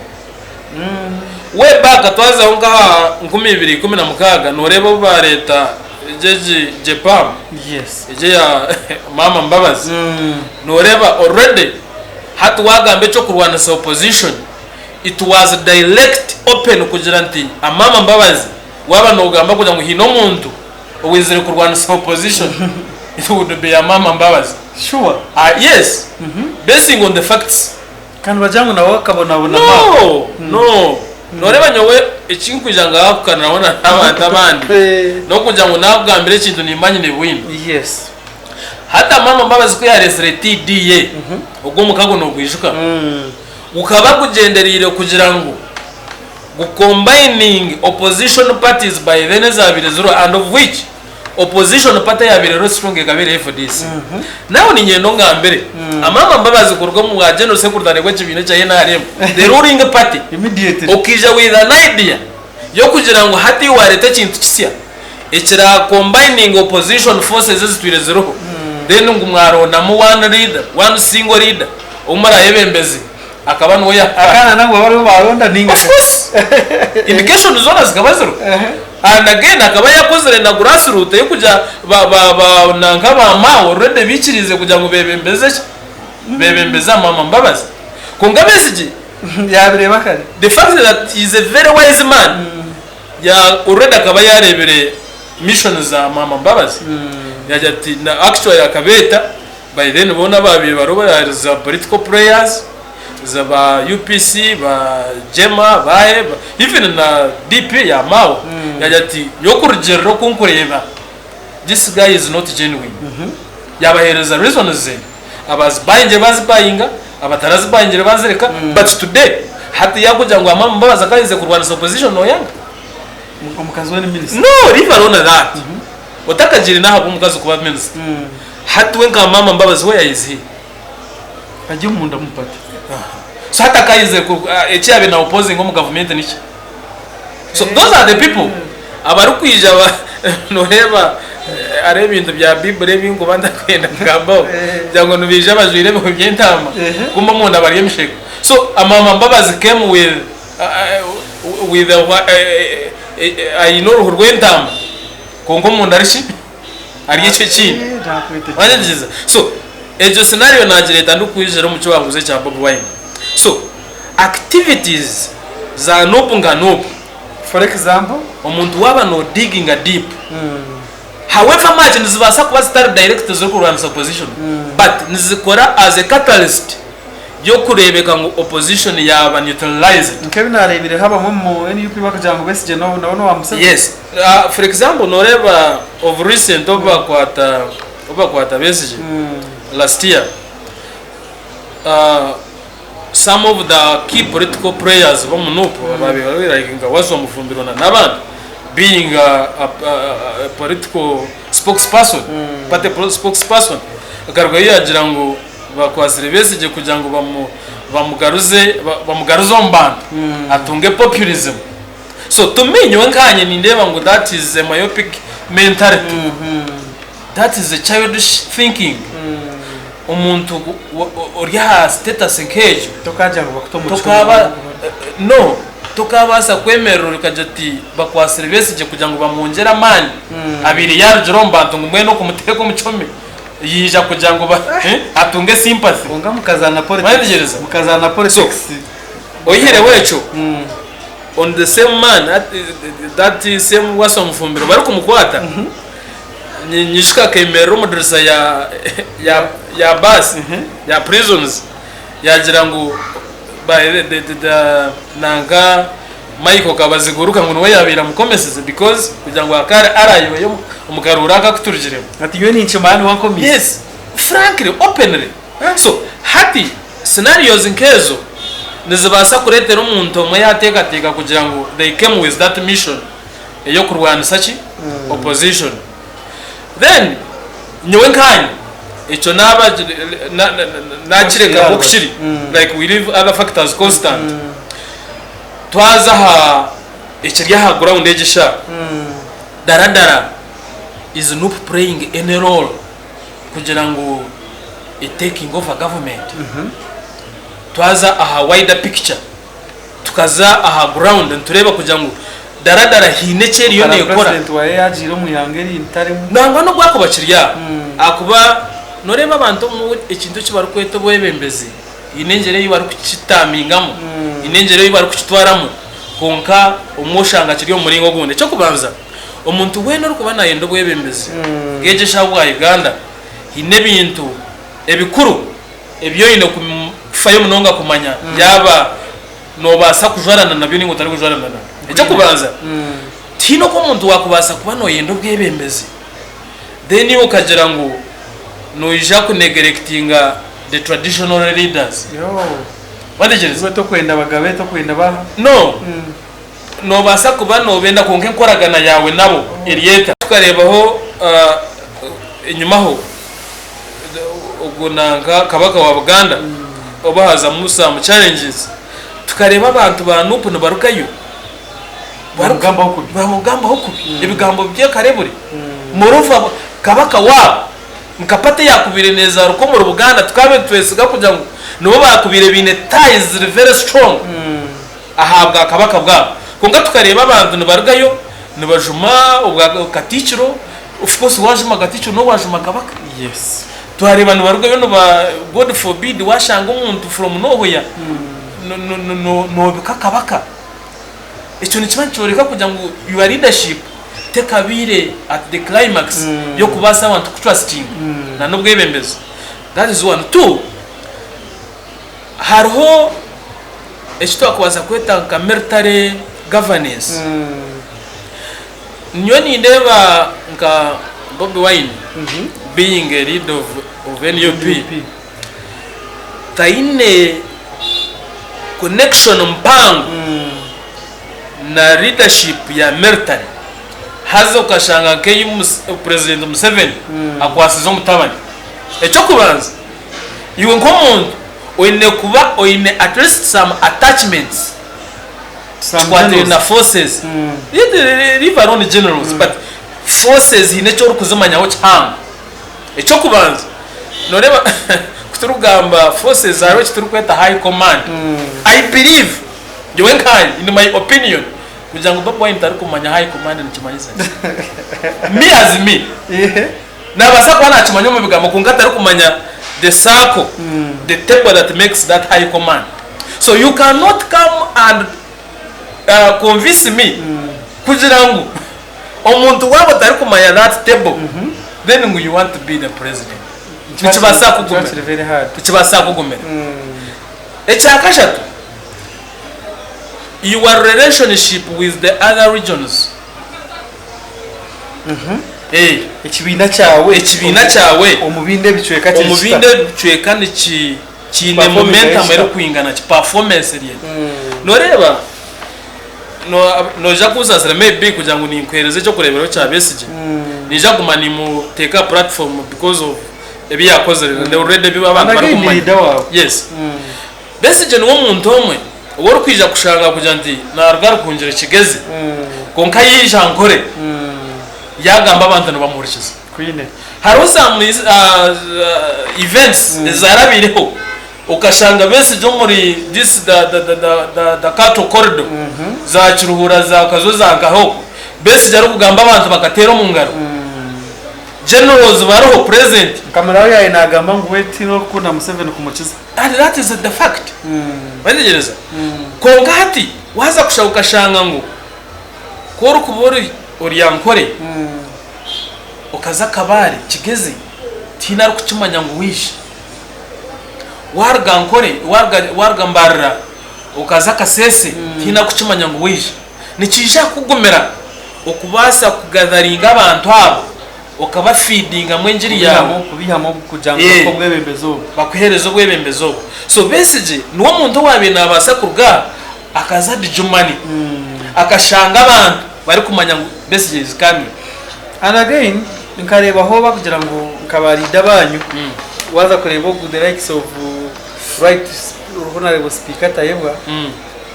Way back twazaho nk'aha 2016 nooreeba obu baareeta egyo egi JPAM Yes. egyo eya Maama Mbabazi nooreeba already hati waagamba eky'okurwanisa opposition it was direct open kugira nti Amama Mbabazi waaba noogamba kugira ngu haine omuntu owaizire kurwanisa opposition it would be Amama Mbabazi. Sure. Ah, yes basing on the facts. Kandi bagira ngu nawe akabonabona maaka. No, no. Noreeba nyowe eki nkwija ngahakukaniraho na n'abantu abandi n'okugira ngu nakugambira ekintu nimba nyine bwino. Yes. Hati Amama Mbabazi ku yareetsire TDA, ogwo omukago nogwijuka? Gukaba gugyendereire kugira ngu gu combining opposition parties by then ezabaire ziriho and of which Opposition party eyabaire eriho strong ekaba eri FDC. Now niinyenda ongambire, Amama Mbabazi kuruga omu bwa General Secretary bw'ekibiina ekya nrm, the ruling party, Immediately. okaija with an idea y'okugira ngu hati iwe wareeta ekintu kisya ekira combining opposition forces ezitwire ziriho, then ngu mwarondamu one leader, one single leader ou murayebembeze akaba niwe ya. Akaana nabwo bariho baronda ninga Of course! Indication zoona zikaba ziriho. And again akaba yakozire na grass root ey'okugira ba ba ba nanka ba Mao already baikiriize kugira ngu bebembeze ki? Bebembeze Amama Mbabazi. Kwonka Besigye Yabireeba kare. the fact that he is a very wise man. Ya already akaba yarebire mission za Maama Mbabazi yagira ati na actually akabeeta by then boona ababaire bariho bari za political players za ba UPC ba Jema bahe even na DP ya Mao yagira ati nyowe kurugirira oku nkureeba this guy is not genuine yabahereza reasons ze abazibayingire bazibayinga abatarazibayingire bazireka but today hati yakugira ngu Amama Mbabazi akayenzire kurwanisa opposition noyanga? Omukazi we ni minister. No leave alone that otakagiire nahabwomukazi kuba minister hati we nka Amama Mbabazi where is he? Ari omunda omu party. So hati akayenzire eki yabaire na opposinga omu government niki? So those are the people abarikwija noreeba hariho ebintu bya Bible ebi nkuba ntakwenda kugambaho kugira ngu nibaija bajwaire ebihumi by'entaama kumbe omunda bari emishega. So Amama Mbabazi came with with aine oruhu rw'entaama kwonka omunda ari ki? Ari ekyo ekindi. Wanyetegyereza? So egyo scenario nagireeta ndikwijira omu kiwanguzi ekya Bobi Wine. So activities za nup nka nup. For example? Omuntu waaba no digginga deep, however much nizibaasa kuba zitari direct zirikurwanisa opposition but nizikora as a catalyst y'okureebeka ngu opposition yaaba neutralized. Nk'ebi naareebireho abamwe omu NUP barikugira ngu Besigye nawe n'owa Museveni. Yes. For example nooreeba of recent obu bakwata obu bakwata Besigye last year, Some of the key political players b'omu nup abaabaire bari like nka Wasswa Mufumbiro na n'abandi being a, a, a political spokesperson, party spokesperson akarugayo yaagira ngu bakwatsire Besigye kugira ngu bamu, bamugaruze bamugaruze omu bantu atunge populism. So to me nyowe nkanye nindeeba ngu that is a myopic mentality. That is a childish thinking. Omuntu ori aha status nk'egyo Tokagira ngu bakute omu tokaaba no tokabaasa kwemerera okagira oti bakwatsire Besigye kugira ngu bamwongyere amaani abaire yaarugire omu bantu ngu mbwenu okumuteeka omu kihome yaija kugira ngu atunge sympathy. Kwonka mukazaana politics. Wayetegyereza? Mukazaana So politics. oyihireho ekyo on the same man that same Wasswa Mufumbiro barikumukwata Nyijuka akemerera omu dirisa ya ya ya baasi ya prisons yagira ngu by the, the, the, nanka Michael Kabaziguruka ngu niwe yabaire amukomesize because kugira ngu akare arayiweyo omu karuuru aka akuturugiremu. Ati nyowe ninkimanya niwe ankomiise. Yes, frankly, openly. So hati scenarios nk'ezo nizibaasa kureetera omuntu omwe yateekateeka kugira ngu they came with that mission ey'okurwanisa ki? Opposition. Then nyowe nkanye ekyo naaba nakireka nk'oku kiri like we leave other factors constant, twaza aha ekiri aha ground egi eshaaha, daradara is nup playing any role kugira ngu e taking over government? Twaza aha wider picture. Tukaza aha ground nitureeba kugira ngu daradara haine eki eriyo Kara neekora. president wayo yagiire omu ihanga erindi tarimu. Nangwa n'obu akuba kiri aho ahakuba nooreeba abantu obumwe ekintu eki barikweta obwebembezi haine engyera ei barikukitaamingamu, haine engyera ei barikukitwaramu kwonka obumwe oshanga kiri omu muringo ogundi. Eky'okubanza omuntu weena orikuba naayenda obwebembezi bw'egyesha bwa Uganda haine ebintu ebikuru ebi oine kufayo munonga kumanya yaaba noobaasa kujwarana nabyo nainga otarikujwarana nabyo. Eky'okubanza, tihaine oku omuntu waakubaasa kuba nooyenda obwebembezi then iwe okagira ngu noija kunegerekitinga the traditional leaders. Watekyereza? Iwe tokwenda bagabe, tokwenda ba. No. Noobaasa kuba noobenda kwonka enkoragana yaawe nabo eri eta? Tukareebaho enyimaho ogwo nanka Kabaka wa Buganda obu hazamu some challenges, tukareeba abantu ba Nup nibarugayo Bamugambaho kubi. Bamugambaho kubi ebigambo by'akarebure. Moreover Kabaka waabo nka party eyakubaire nezaruka omuri Buganda tukaba nitwesiga kugira ngu nibo bakubaire baine ties ziri very strong. aha bwakabaka bwabo. Kwonka tukareeba abantu nibarugayo nibajuma obwa Katiikiro, of course waajuma Katiikiro nooba waajuma Kabaka. Yes. Twareeba nibarugayo niba God forbid waashanga omuntu from nowhere noobika Kabaka. Ekyo nikiba nikyoreka kugira ngu your leadership tekabaire at the climax y'okubaasa abantu kukutrustinga na n'obwebembezi. That is one. Two, hariho eki twakubaasa kweta nka military governance. Nyowe nindeeba nka Bobi Wine being a leader of of NUP, taine connection mpango na leadership ya military haza okashanga nk'eyi President Museveni akwasize omutabani. Eky'okubanza, iwe nk'omuntu oine kuba oine at least some attachments kikwataine na forces, leave alone generals but forces haine eki orikuzimanyaho kihango. Eky'okubanza, nooreeba ku turikugamba forces hariho eki turikweta high command. I believe nyowe nkanye in my opinion kugira ngu Bobi Wine tarikumanya high command nikimanyisa ki? Me as me, nabaasa kuba nakimanya omu bigambo kwonka tarikumanya the circle, the table that makes that high command. So you cannot come and convince me kugira ngu omuntu waaba otarikumanya that table then ngu you want to be the president. Nikibaasa kukugumira. Nikibaasa kukugumira. Ekyakashatu, your relationship with the other regions. Ekibiina kyawe. Ekibiina kyawe. Omu bindi ebicweka kiri Omu kita? bindi ebicweka niki kiine Performinga momentum kita? erikwingana ki? Performance eri eta? Noreeba no- noija kunsaasira maybe kugira ngu ninkuheereza eky'okureeberaho kya Besigye, niija kuguma nimuteeka aha platform because of ebi yaakozire and already ebi abantu And again, barikumanya. leader waawe. Yes. Besigye niwe muntu omwe ou orikwija kushanga kugira nti naaruga Rukungiri Kigezi kwonka yaija Ankore yaagamba abantu nibamuhurikiza. Kwine. Hariho some events ezarabaireho okashanga Besigye omuri this the the the the the cattle corridor za Kiruhura za Kazo za nkaha okwo Besigye arikugamba abantu bakateera omu ngaro. Generals bariho present. Nka Muraho yaabaire naagamba ngu we tihaine orikukunda Museveni kumukiza. And that is the fact. Wetegyereza? Kwonka hati waaza kushaba okashanga ngu ku orikuba ori ori Ankore okaza Kabale, Kigezi, tihaine arikukimanya ngu waija. Waaruga Ankore, waaruga waaruga Mbarara okaza Kasese, tihaine arikukimanya ngu waija. Nikiija kukugumira okubaasa kugatharinga abantu abo okabafiidingamu engiri yaawe. Kubihamu kugira ngu bakuhe obwebembezi obwo. Bakuheereze obwebembezi obwo. So Besigye niwe omuntu owaabaire naabaasa kuruga aha akaza Adjumani akashanga abantu barikumanya ngu Besigye is coming. And again nkareebaho bakugira ngu nka ba leader banyu waaza kureeba ogu the likes of right honourable speaker Tayebwa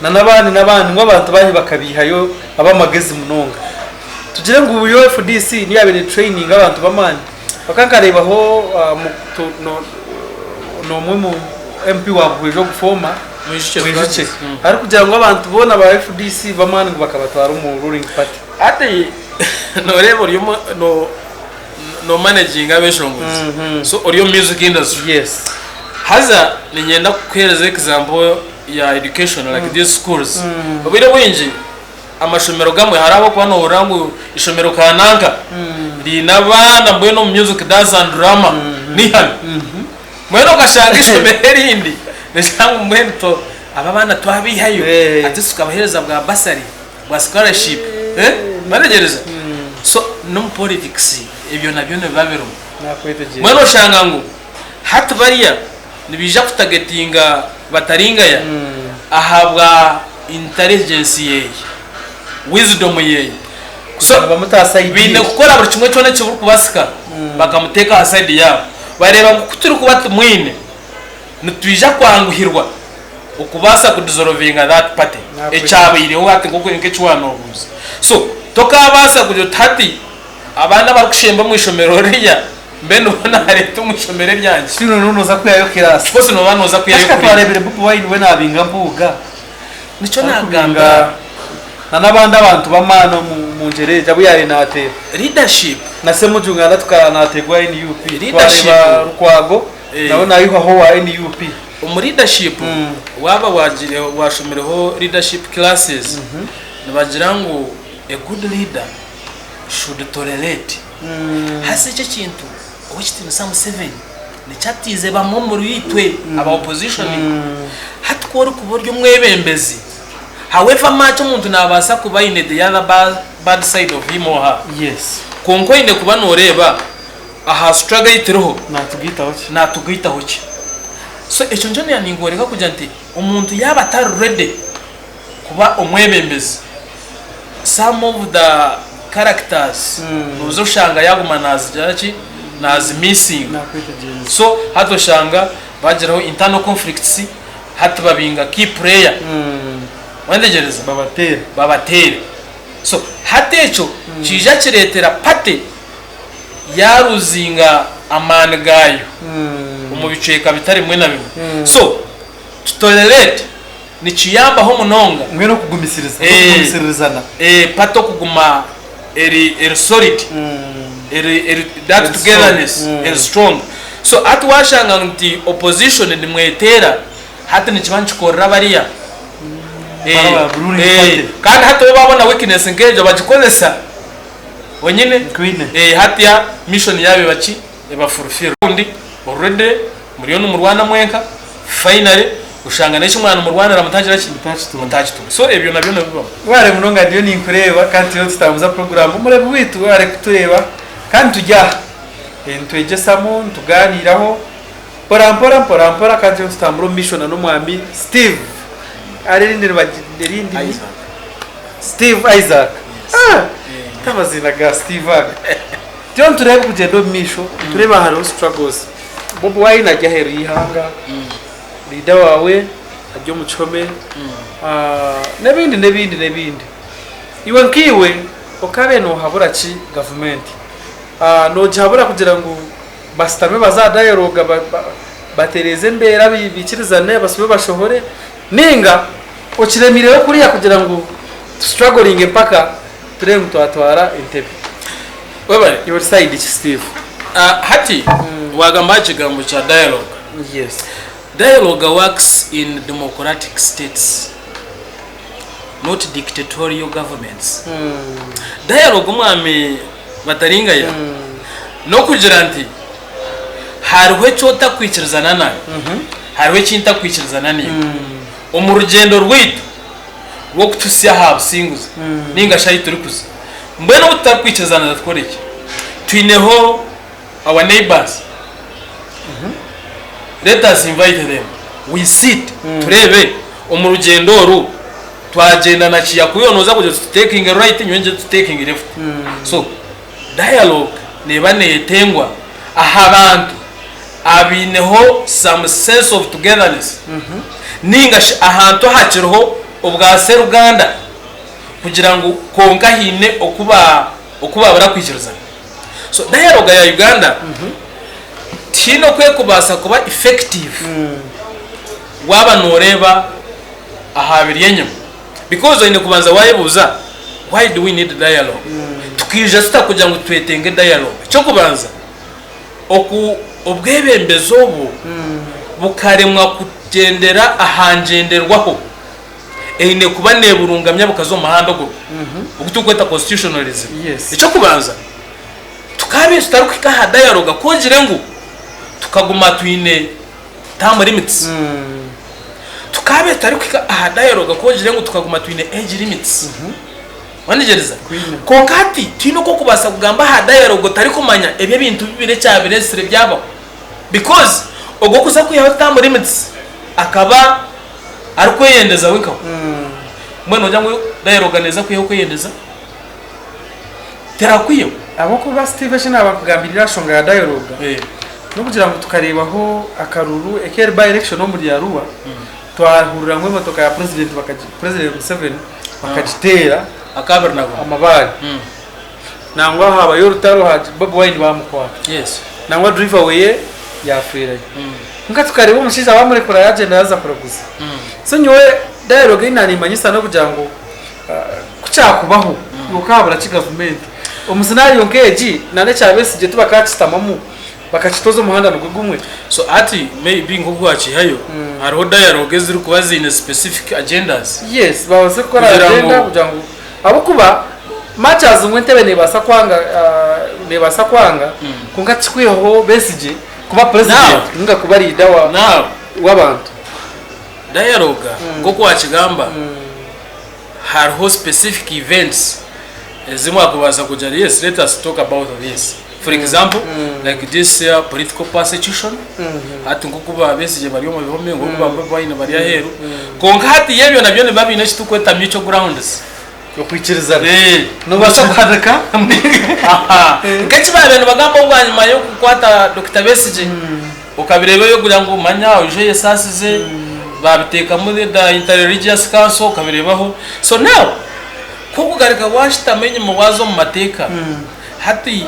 na n'abandi n'abandi ngu abantu banyu bakabiihayo ab'amagezi munonga. Tugire ngu yo FDC niyo yaabaire netureyininga abantu b'amaani. Kwonka nkareebaho n'omwe omu MP wa Buhweju ogu former, Mwijukye, arikugira ngu abantu boona ba FDC b'amaani ngu bakabatwara omu ruling party. Hati noreeba ori omu no managinga abeshongozi so ori omu music industry. Yes. Haza niinyenda kukuheereza example ya education like these schools. Obwire obwingi amashomero gamwe hariho ahabw'okuba noohurira ngu eishomero kananka riine abaana mbwenu omu music, dance and drama n'eihame. Mbwenu okashanga eishomero erindi nirigira ngu mbwenu aba abaana twabaihayo at least tukabaheereza bwa bursary, bwa scholarship, Wategyereza? So n'omu politics ebyo nabyo nibiba birimu. Mbwenu oshanga ngu hati bariya nibaija kutagetinga Bataringaya ahabwa intelligence yeye, wisdom yeye. So baine kukora buri kimwe kyona ekirikubasika bakamuteeka aha side yaabo. Bareeba ngu ku turikuba tumwine nitwija kwanguhirwa okubaasa ku dissolvinga that party ekyabaireho hati nk'eki waanobuuza. So tokaabaasa kugira oti hati abaana abarikushemba omu ishomero ririya Mbe nibo naareeta omu ishomero eryangye. Still nooba nooza kwihayo class. Of course nooba nooza kwihayo Kasha grade. twareebire Bobi Wine we naabinga Mpuuga. Nikyo Arikubinga naagamba. na n'abandi abantu b'amaani omu ngyera egyo abu yaabaire naateera. Leadership. Na Ssemujju Nganda tukaraba naateerwa NUP. Leadership. Twareeba Lukwago nawe naayihwaho owa NUP. Omu leadership waaba wagiire waashomireho leadership classes. Nibagira ngu a good leader should tolerate. Haza ekyo ekintu Ow'ekitiinisa Museveni nikyo atiize bamwe omuri itwe aba opposition. Hati ku orikuba ori omwebembezi, however much omuntu nabaasa kuba aine the other bad side of him or her, kwonka oine kuba noreeba aha struggle ei turiho natugaitaho ki. So ekyo nikyo ninkworeka kugira nti omuntu yaaba atari ready kuba omwebembezi, some of the characters noza oshanga yaguma nazigira ki nazi missinga so hati oshanga bagiraho internal conflicts hati babinga key player wetegyereza babateera so hati ekyo kiija kiretera party yaruzinga amaani gaayo omu bicweka bitari bimwe na bimwe so to tolerate Nikiyambaho munonga. Mbwenu okugumisiriza, n'okugumisiririzana. Party okuguma eri eri solid, eri eri that togetherness eri strong. So hati washanga nti opposition nimweteera, hati nikiba nikikorera bariya. Bari aba ruling party. Kandi hati bo babona weakness nk'egyo bagikozesa onyine. Nkwine. Hatiya mission yaabo eba ki? Eba fulfilled. Obundi already muriyo nimurwana mwenka, finally oshanga n'eki mwaba nimurwanira mutagira ki? Mutakitunga. So ebyo nabyo nibibaho. Webare munonga ndiyo ninkureeba kandi turiyo nitutambuza puroguraamu. Omureebi waitu webare kutureeba kandi turi aha nitwegyesamu, nitugaaniiraho mpora mpora mpora mpora kandi turiyo nitutambura omu maisho n'omwami Steve. Hariho erindi erindi ni Steve Isaac. Amaziina ga Steve aga. Turiyo nitureeba okugyenda omu maisho, nitureeba hariho struggles. Bobi Wine ari aheeru y'eihanga, leader waawe ari omu kihome, n'ebindi n'ebindi n'ebindi. Iwe nkaiwe okaabaire noohabura ki gavumenti? Noogihabura kugira ngu bashutame baze aha dialogue batereeze embeera baikirizane bashube bashohore, nainga okiremireho kuriya kugira ngu tu strugglinge mpaka Tureebe ngu twatwara entebe. Webare. Iwe ori side ki Steve? Hati wagamba aha kigambo kya dialogue. Yes. Dialogue works in democratic states not dictatorial governments. Dialogue omwami Bataringaya n'okugira nti hariho eki otakwikirizana nanye, hariho eki ntakwikirizana naiwe. Omu rugyendo rwaitu rw'okutuhitsya aha businguzi nainga shi ahu turikuza. Mbwenu obu tutarikwikirizana nitukora ki? Twineho our neighbours, let us invite them, we sit tureebe omu rugyendo oru twagyenda na ki? Ahakuba iwe nooza kugira oti tutekinge right nyowe ngire nti tutekinge left. So dialogue neeba neyetengwa aha bantu abaineho some sense of togetherness ninga shi ahantu ahakiriho obwa seruganda kugira ngu kwonka haine oku ba oku babarakwikirizana. So dialogue ya Uganda tihaine oku erikubaasa kuba effective waaba noreeba aha biri enyima because oine kubanza wayebuuza why do we need dialogue? Tukaija tuta kugira ngu twetenge dialogue? Eky'okubanza Oku obwebembezi obu bukaremwa kugyendera aha ngyenderwaho eine kuba neburungamya bukaza omu muhanda ogu ogu turikweta constitutionalism. Eky'okubanza, tukaabaire tutarikuhika aha dialogue ku ogire ngu tukaguma twine term limits. Tukaabaire tutarikuhika aha dialogue ku ogire ngu tukaguma twine age limits. Wanegyereza? Kwonka hati tihaine oku orikubaasa kugamba aha dialogue otarikumanya ebi ebintu bibiri ekyabireetsire byabaho. Because ogwo orikuza kwihaho term limits akaba arikweyendeza we nkawe. Mbwenu noogira ngu dialogue neeza kwihaho okweyendeza? Terakwihaho. Ahabw'okuba Steve eki naaba nkugambiriire aha nshonga ya dialogue, n'okugira ngu tukareebaho akaruru ek'eri by election omuri Arua, twahurira ngu emotoka ya president President Museveni bakagiteera amabaare nangwa habayo orutaro Bobi Wine bamukwata nangwa driver weye yafiirayo kwonka tukareeba omushaija bamurekura yagyenda yaaza kuraguza so nyowe dialogue ei naanimanyisa n'okugira ngu ku kyakubaho okahabura ki gavumenti omu scenario nk'egi nana ekya Besigye tibakakishutamamu bakakitoza omuhanda nigwo gumwe. So hati maybe nk'oku wakihayo hariho dialogue ezirikuba ziine specific agendas. Yes, babaase kukora Kugira agenda ngu kugira ngu. Ahabw'okuba much as ngu entebe neebaasa kwanga neebaasa kwanga kwonka tikikwihaho Besigye kuba president ninga kuba leader Now, w'abantu. Dialogue nk'oku wakigamba hariho specific events ezi mwakubaasa kugira yes let us talk about this for example like this political persecution hati nk'oku ba Besigye bari omu bihome nk'oku ba Bobi Wine bari aheeru kwonka hati ebyo nabyo nibiba biine eki turikweta mutual grounds. Okwikirizana. Noobaasa kuhanika. Nk'eki baabaire nibagamba bwanyima y'okukwata Dokita Besigye, okabireeba ebi orikugira ngu manya oije oyesaasize, baabiteekamu the Inter-Religious Council okabireebaho. So now, ku orikugaruka waashutama enyima waaza omu mateeka, hati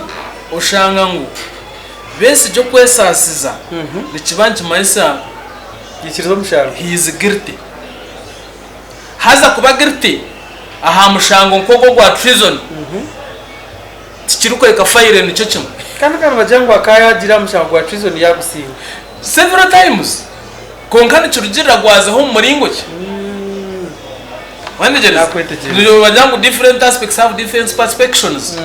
oshanga ngu Besigye okwesaasiza nikiba nikimanyisa Yaikiriza omushango. he is guilty. Haza kuba guilty aha mushango nk'ogwo ogwa treason tikirikworeka file nikyo kimwe. Kandi ka nibagira ngu akaba yagira aha mushango gwa treason yagusinga. Several times kwonka nikirugirira gwazaho omu muringo ki. Wanetegyereza? Nakwetegyereza. Nibagira ngu different aspects have different perspections.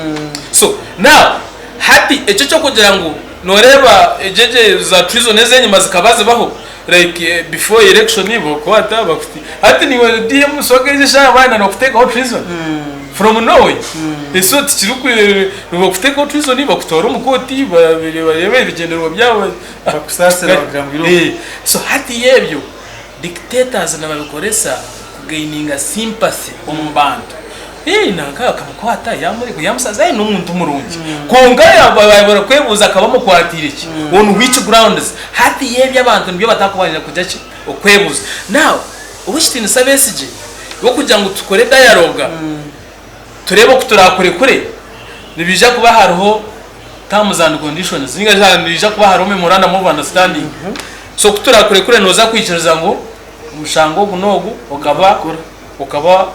So now hati ekyo ekyokugira ngu noreeba egyo za treason ezenyima zikaba zibaho Like before election bokwata bakuti hati niiwe DM swaga egi eshaaha baayenda nibakuteekaho treason from nowhere so tikiriku nibakuteekaho treason bakutwara omu kooti bareebe ebigyendererwa byabo Bakusaasira bakugira ngu irooko. So hati ebyo dictators nibabikoresa kugaininga sympathy omu bantu. Hee nanka akamukwata yamureka yamusaza aye nomuntu murungi kwonka yaba kwebuuza akaba amukwatiire ki on which grounds hati ebyo abantu nibyo batakubanira kugira ki okwebuuza now owekitiinisa Besigye iwe kugira ngu tukore dialogue tureebe oku turakurekure nibiija kuba hariho terms and conditions ninga shi nihaija kuba hariho memorandum of understanding so ku turakurekure nooza kwikiriza ngu omushango ogu n'ogu okaba okaba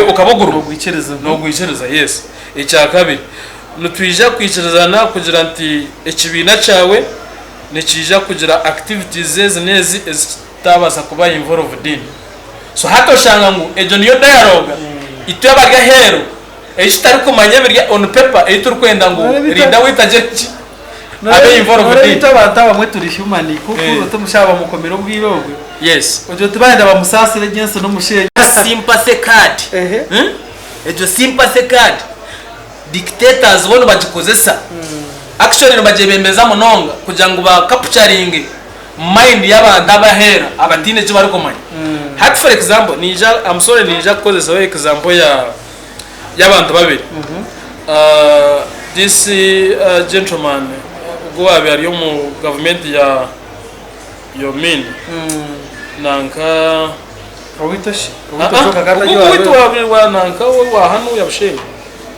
Okaba ogurwa? Nogwikiriza. Nogwikiriza, yes. Ekyakabiri, nitwija kwikirizana kugira nti ekibiina kyawe nikiija kugira activities ezi n'ezi ezi kitabaasa kuba involved in. So hati oshanga ngu egyo niyo dialogue itwe abari aheeru ei tutarikumanya ebiri on paper ei turikwenda ngu leader waitu agire ki? Abe involved Noreeba in. itwe abantu abamwe turi human kuku Eh. oti omushaija bamukomire obwire obwe Yes. ogira oti bayenda bamusaasire egyo ensi n'omushenyi. Sympathy card. Ehe. Egyo sympathy card dictators bo nibagikozesa actually nibagyebembeza munonga kugira ngu ba capturinge mind y'abantu abaheera abataine eki barikumanya. Hati for example niija I'm sorry niija kukozesaho example ya y'abantu babiri. This gentleman ogu owaabaire ari omu gavumenti ya Yomin nanka Owaitu shi? Owaitu ogwo akaba atari Ogwo owaitu owa wa nanka owa hanuya Bushenyi.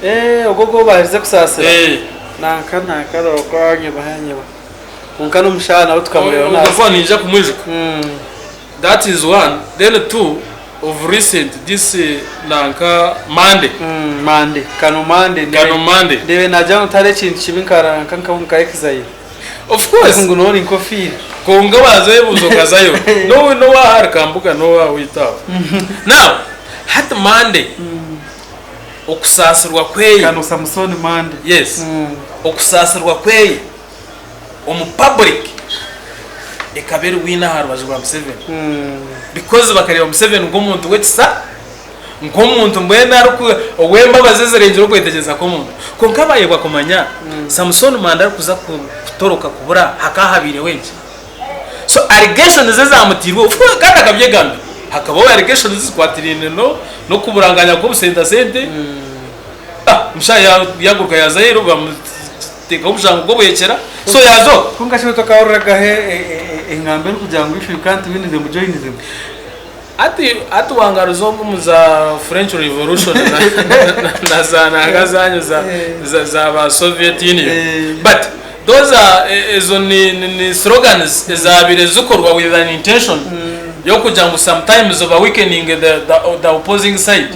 Eeh ogwo ogu baaherize kusaasira? Eh. Nanka nanka okwo nyeba nyeba. Kwonka n'omushaija nawe tukamureeba Ogwo naaza. niinyija kumwijuka. That is one, then two of recent this nanka Monday. Monday, Kano Monday. Kano Monday. Ndeebe naagira ngu tihariho ekintu kibi nka exile. Of course. Ngu noori nkofiira. Kwonka waaza oyebuuza okazayo. N'owa ahari Kambuga n'owa waitu aho. Now, hati Monday, okusaasirwa kweye. Kano Samson Monday. Yes. Okusaasirwa kweye. Omu public ekaba eri winner aha rubaju rwa Museveni because bakareeba Museveni nk'omuntu w'ekisa, nk'omuntu mbwenu ariku ow'embabazi ezirengire okwetegyereza kw'omuntu. Kwonka bayebwa kumanya Samson Manda arikuza kutoroka kubura hakaba habaireho enki. So allegations ezamuteirweho of course kandi akabyegambira, hakabaho allegations ezikwatiraine n'okuburanganya kw'obusenta sente, omushaija yaguruka yaaza aheeru bamu. Teekaho omushango gw'obuhekyera so yaaza okwo. Kwonka shi iwe tokahuriraga engamba erikugira ngu if you can't win them, join them? Hati hati wangaruza omu za French revolution na za nanga zanyu za za za ba Soviet Union but those are ezo ni ni slogans ezabaire zikorwa with an intention y'okugira ngu sometimes oba weakening the the opposing side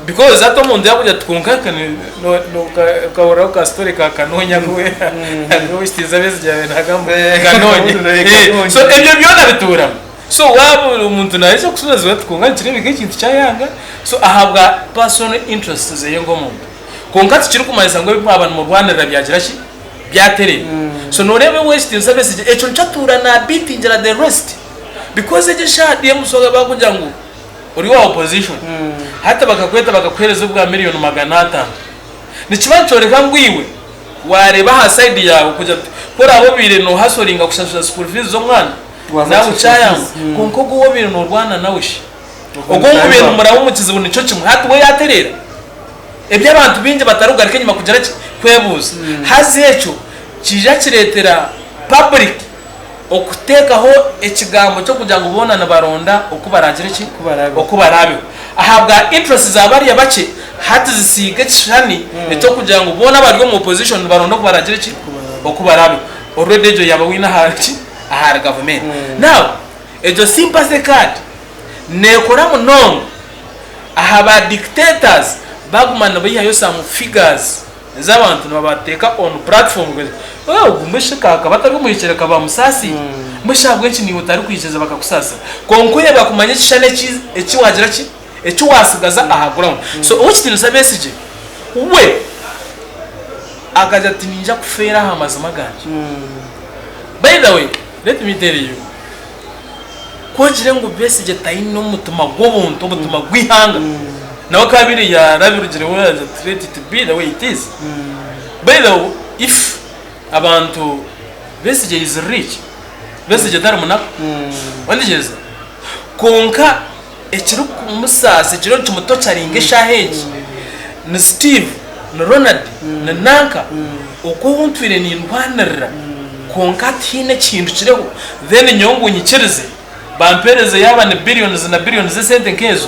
because hati omuntu yakugira ati kwonka Okahuriraho ka story ka Kanoonya ahu owekitiinisa Besigye yaabaire naagamba ngu Kanoonya. So ebyo byona bituuramu. So waaba ori omuntu naija kushobezibwa ati kwonka nikireebeka ekintu kyayanga so ahabwa personal interests zeye nk'omuntu. Kwonka tikirikumanyisa ngu ebi mwaba nimurwanirira byagira ki? Byatereera. So nooreeba ow'ekitiinisa Besigye ekyo nikyo atuura naabiitingira the rest because egyo eshaaha DMC baakugira ngu ori owa opposition hati bakakweta bakakuheereza obwa miriyoni 500 nikiba nikyoreka ngu iwe waareeba aha side yaawe kugira oti ku oraabe obaire noohasoringa kushashura school fees z'omwana Waaza naawe kushashura kyayangwa fees. kwonka ogwo ou obaire noorwana nawe shi Ogwo ogwo ou mutaahi mubaire waawe. nimuraba omu kizibu nikyo kimwe hati we yaatereera Ebi abantu baingi batarikugaruka enyima kugira ki? Kwebuuza. Haza ekyo kiija kireetera public okuteekaho ekigambo ky'okugira ngu boona nibaronda oku baraagire ki? Oku baraabeho. Ahabwa interest za bariya bakye, hati zisiiga ekishushani eky'okugira ngu boona abari omu opposition nibaronda oku baraagire ki? Oku baraabeho. Already egyo yaaba win ahari ki? Ahari gavumenti. Now, egyo sympathy card neekora munonga. Aha ba dictators baguma nibaihayo some figures ez'abantu nibabateeka on platform ogu mbwenu shi akaba atari omuhikire akaba amusaasiire mbwenu shi ahabw'enki naiwe otarikwikiriza bakakusaasira kwonka oyebwa kumanya ekishushani eki eki wagira ki eki watsigaza aha ground so ow'ekitiinisa Besigye we akagira ati niinyija kufeera aha mazima gangye by the way let me tell you Ku ogire ngu Besigye taine omutima gw'obuntu, omutima gw'eihanga, nawe akaba abaire yarabirugireho yaagira ati let it be the way it is. By the way, if abantu Besigye is rich, Besigye tari munaku, wantegyereza? Kwonka ekirikumusaasa, ekiriyo nikimutocharinga eshaaha egi, ni Steve, ni Ronald, ni nanka, oku ou ntwire nindwanirira kwonka tihaine ekihindukireho, then nyowe ngu nyikirize bampeereze yaaba ni billions na billions z'esente nk'ezo,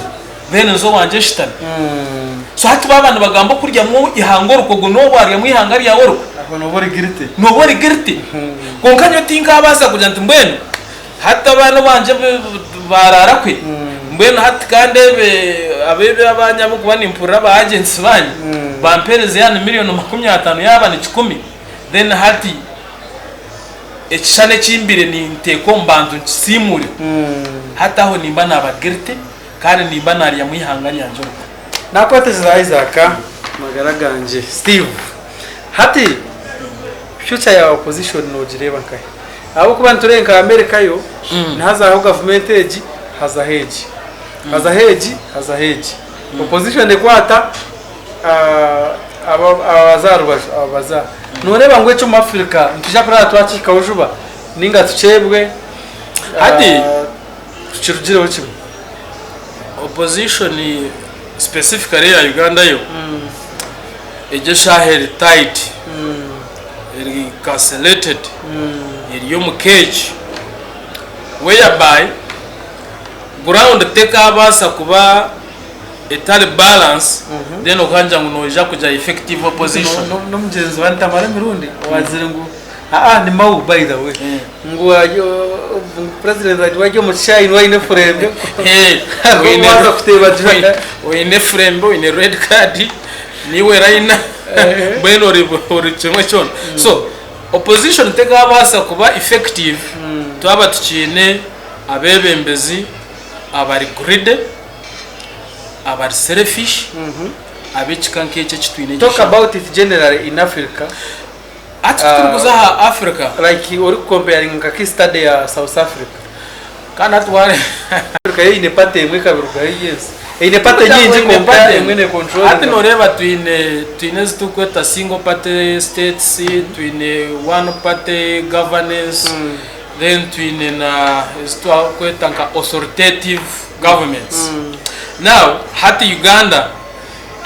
then nze owangye nshutame. So hati baaba nibagamba okuryamu eihanga orukwe, ogwo niwe waaryamu eihanga ryawe orukwe. Aho nooba ori guilty. Nooba ori guilty. Kwonka nyowe tinkaabaasa kugira nti mbwenu Hati abaana obangye baaraara kwe, mbwenu hati ka ndeebe abeebe abanyu ahabw'okuba nimpurira ba agents baanyu bampeereza yaaba ni miriyoni 50 yaaba ni kikumi, then hati ekishushani eki mbaire ninteeka omu bantu nkisiimuure. Hati aho nimba naaba guilty kandi nimba naaryamu eihanga ryangye orukwe. Nakwatiriza Isaac magara gangye Steve hati future ya opposition nogireeba nkahi? Ahabw'okuba nitureeba nka America yo nihazaho gavumenti egi hazaho egi, hazaho egi hazaho egi. Opposition ekwata aba baza aha rubaju aba baza aha. Nooreeba ngu ekyo omu Africa nitwija kurara twakihikaho juba ninga tukyebwe Hati tukirugireho kimwe? Opposition specifically eya Uganda yo egyo eshaaha eri tight. Eri incarcerated, eri omu cage whereby ground tekabaasa kuba etari balance then okangira ngu noija kugira effective opposition. N'omugyenzi wa Tamale Mirundi owagizire ngu aa ni Mao by the way ngu president ari omu kishaayi niwe aine efurembe. Oine efurembe, oine red card. Niiwe Raina mbwenu ori ori kimwe kyona. So opposition tekabaasa kuba effective twaba tukiine abeebembezi abari greedy, abari selfish, ab'ekika nk'eki eki twine Talk about it generally in Africa. Hati kuturikuza aha Africa. Like orikukompeyaringa nka case study ya South Africa. Kandi hati wareeba. Africa yo eine party emwe ekabirugaho eyensi. Eine party nyingi kwonka emwe ne controllinga. Hati noreeba twine twine ezi turikweta single party states, twine one party governance, then twine na ezi twakweta nka authoritative governments. Now hati Uganda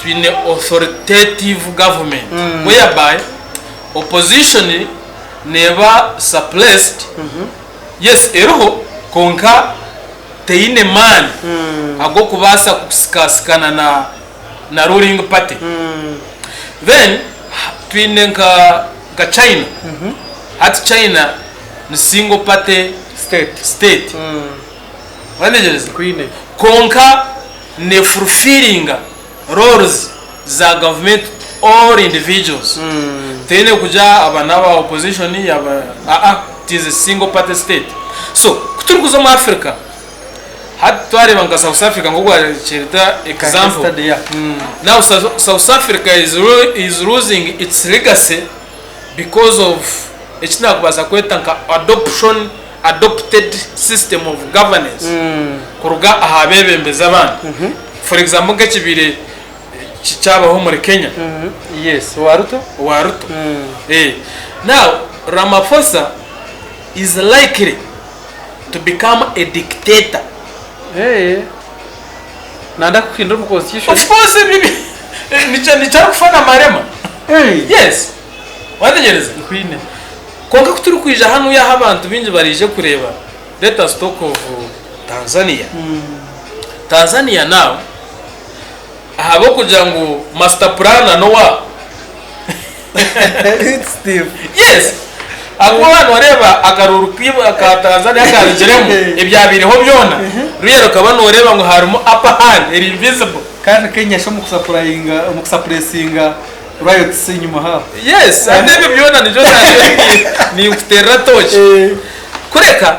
twine authoritative government whereby opposition neeba suppressed, yes eriho kwonka teine maani ag'okubaasa kusikasikana na na ruling party. Then twine nka nka China, hati China ni single party State. state. Orategyereza? Kwine. Kwonka ne fulfillinga roles za government all individuals. Teine kugira aba n'aba opposition aba aa it is a single party state. So ku. turikuza omu Africa, hati twareeba nka South Africa nk'oku wakyeta example, Study, yeah. Now South Africa is losing its legacy because of eki nakubaasa kweta nka adoption, adopted system of governance kuruga aha bebembezi abandi. For example nk'ekibaire kyabaho omuri Kenya. Yes, owa Ruto. Owa Ruto. Now Ramaphosa is likely to become a dictator. Nanda kuhindura omu constitution. Of course nikyo arikufa na Malema. Yes. Wategyereza? Nkwine. Kwonka ku turikwija hanuya ahu abantu baingi baraije kureeba, let us talk of Tanzania. Tanzania now, ahabw'okugira ngu master planner n'owaabo. Steve. Yes. Ahakuba waaba nooreeba akaruuru ka Tanzania akarugiremu, ebyabaireho byona, real okaba nooreeba ngu harimu upper hand eri invisible. Kandi Kenya shi omu kusapuresinga riots enyima haaho. Yes, hati ebyo byona nibyo naabaire ninkuteerera tooki. Kureka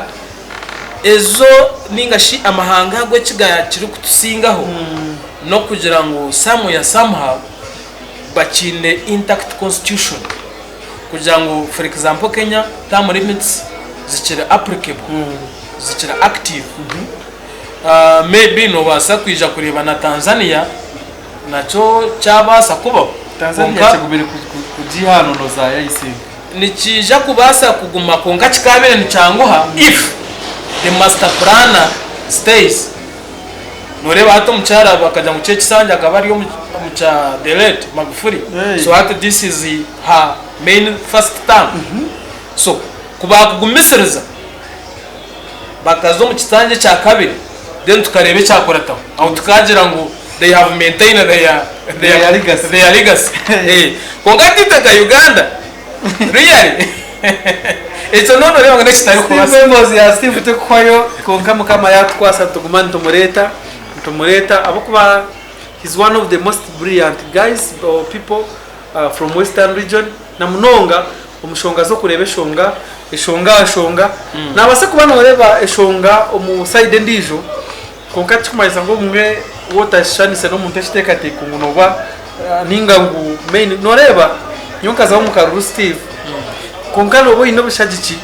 ezo ninga shi amahanga agu ekigaya kirikutusingaho n'okugira ngu somewhere somehow bakiine intact constitution kugira ngu for example Kenya term limits zikiri applicable, zikiri active. Maybe noobaasa kwija kureeba na Tanzania nakyo kyabaasa kubaho. Tanzania Kwonka kigumire kugiiha aha nono zaayo I think. Nikiija kubaasa kuguma kwonka kikaabaire nikyanguha if the master planner stays. Nooreeba hati omukyara bakagira ngu Kyekisanja akaba ari omu kya the late Magufuli so hati this is her main first term. So ku baakugumisiriza bakaza omu kisanja ekya kabiri then tukareeba ekyakurataho aho tukagira ngu they have maintained their Their legacy. their legacy. Eh, kwonka hati itwe nka Uganda really ekyo noona oreeba ngu nekitarikubaasa. Steve emboozi ya Steve tekuhwayo kwonka mukama yatukwasa nituguma nitumureeta nitumureeta ahabw'okuba he's one of the most brilliant guys or people from western region na munonga omu shonga z'okureeba eshonga eshonga aha shonga. Naabaasa kuba nooreeba eshonga omu sayidi endiijo kwonka tikirikumanyisa ngu obumwe waaba otashushanise n'omuntu ekiteekateeko ngu nooba nainga ngu main nooreeba nyowe nkazaho omu karuru Steve kwonka nooba oine obushagiki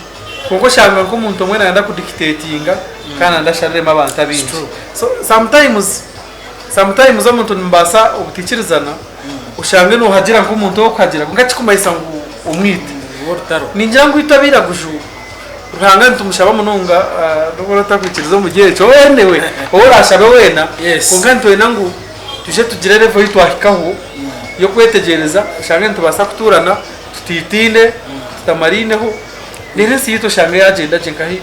kwonka oshanga nk'omuntu omwe naayenda kudictatinga kandi nayenda ashariremu abantu abaingi. So sometimes Sometimes omuntu nimubaasa obutaikirizana oshange nohagira nk'omuntu ow'okuhagira kwonka tikirikumanyisa ngu omwite. Ningira ngu itwe abairaguju Ruhanga nitumushaba munonga nobu oraabe otakwikiriza omuri ekyo anyway ou oraashabe weena kwonka nitwenda ngu twije tugire level ei twahikaho y'okwetegyereza oshange nitubaasa kutuurana tutaitaine, tutamaraineho reero ensi yaitu oshange yaagyenda gye nkahi.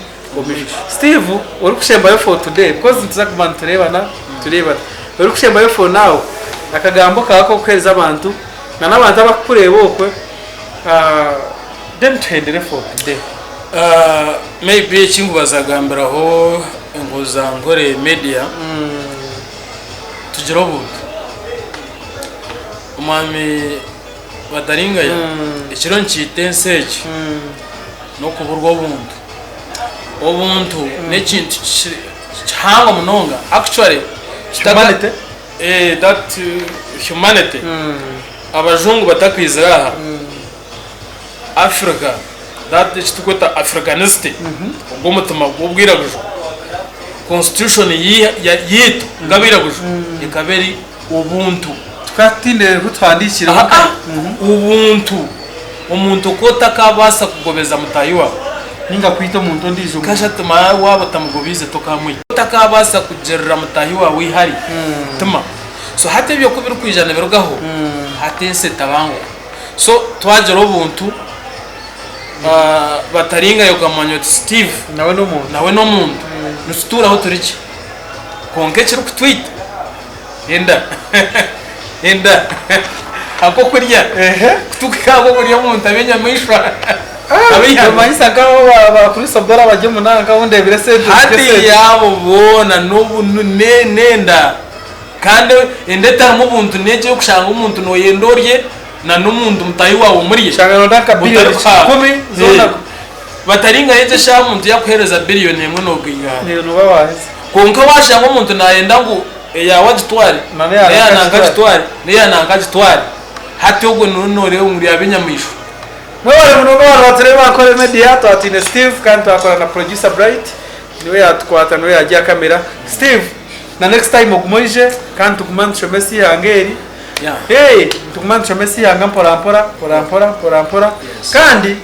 Steve orikushembayo for today because nituza kuguma nitureebana tureebana orikushembayo for now akagambo kaawe ak'okuheereza abantu na n'abantu abakukureeba okwe then tuhendere for today. Maybe eki nkubaasa kugambiraho Enkozankore media tugire obuntu. Omwami Bataringaya ekiro nikiita ensi egi n'okuburwa obuntu. Obuntu n'ekintu kihango munonga actually Humanity? That humanity abajungu batakwizire aha Africa that eki turikweta Africanicity ogwo omutima gw'obwiraguju constitution yaitu nk'abairaguju ekaba eri obuntu. Tukaba tutaine obu tuhandiikireho Aa kare. Obuntu, omuntu oku otakabaasa kugobeza mutaahi waawe. Nainga kwita omuntu ondiijo muntu. Kasha tima waaba otamugobeize tokaamwita. Otakabaasa kugirira mutaahi waawe eihari, tima. So hati ebyo ku birikwija nibirugaho, hati ensi etabanguka. So twagira obuntu, bataringayo okamanya oti Steve Nawe n'omuntu. nawe n'omuntu, nitutuuraho turi gye. Kwonka ekirikutwita Enda enda akokurya kutukuha akokurya omuntu abe enyamaishwa abe eihanga. Nomanyisa nk'abo abakristo boona bari omu nanka abu ndebire esente Hati abo boona nobu nenda kandi enda etarimu obuntu n'egyo ey'okushanga omuntu noyenda orye na n'omuntu mutaahi waawe omurye. Oshanga noyenda nka billion Otarikuhaaba. kikumi zoona. Bataringayo egyo eshaaha omuntu yakuheereza biliyoni emwe nogaingana. Nooba waaheza. Kwonka washanga omuntu nayenda ngu eyaawe agitware, n'eya nanka agitware, n'eya nanka agitware, hati ogwo niwe noreeba ngu yaba enyamaishwa. Mwebare munonga abantu batureeba Ankole Media, twaba twine Steve kandi twakora na producer Bright niwe yatukwata niwe yagiha camera. Steve na next time ogume oije kandi tugume nitushomesa eihanga eri. Hey, nitugume nitushomesa eihanga mpora mpora mpora mpora mpora mpora kandi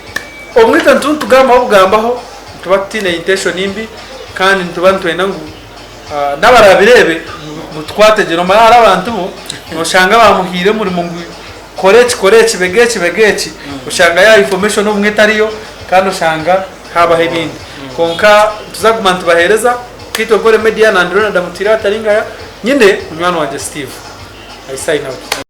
obumwe itwe nituba nitugambaho bugambaho nituba tutaine intention mbi kandi nituba nitwenda ngu n'abarabireebe mutukwate gye. Noomanya hariho abantu bo nooshanga baamuhaire omurimo ngu kora eki kora eki bega eki bega eki, oshanga ya information obumwe etariyo kandi oshanga haabaho ebindi. Kwonka nituza kuguma nitubaheereza nkaitwe Nkore Media na ndi Ronald Mutwire Bataringaya nyine munywani wangye Steve. I sign out.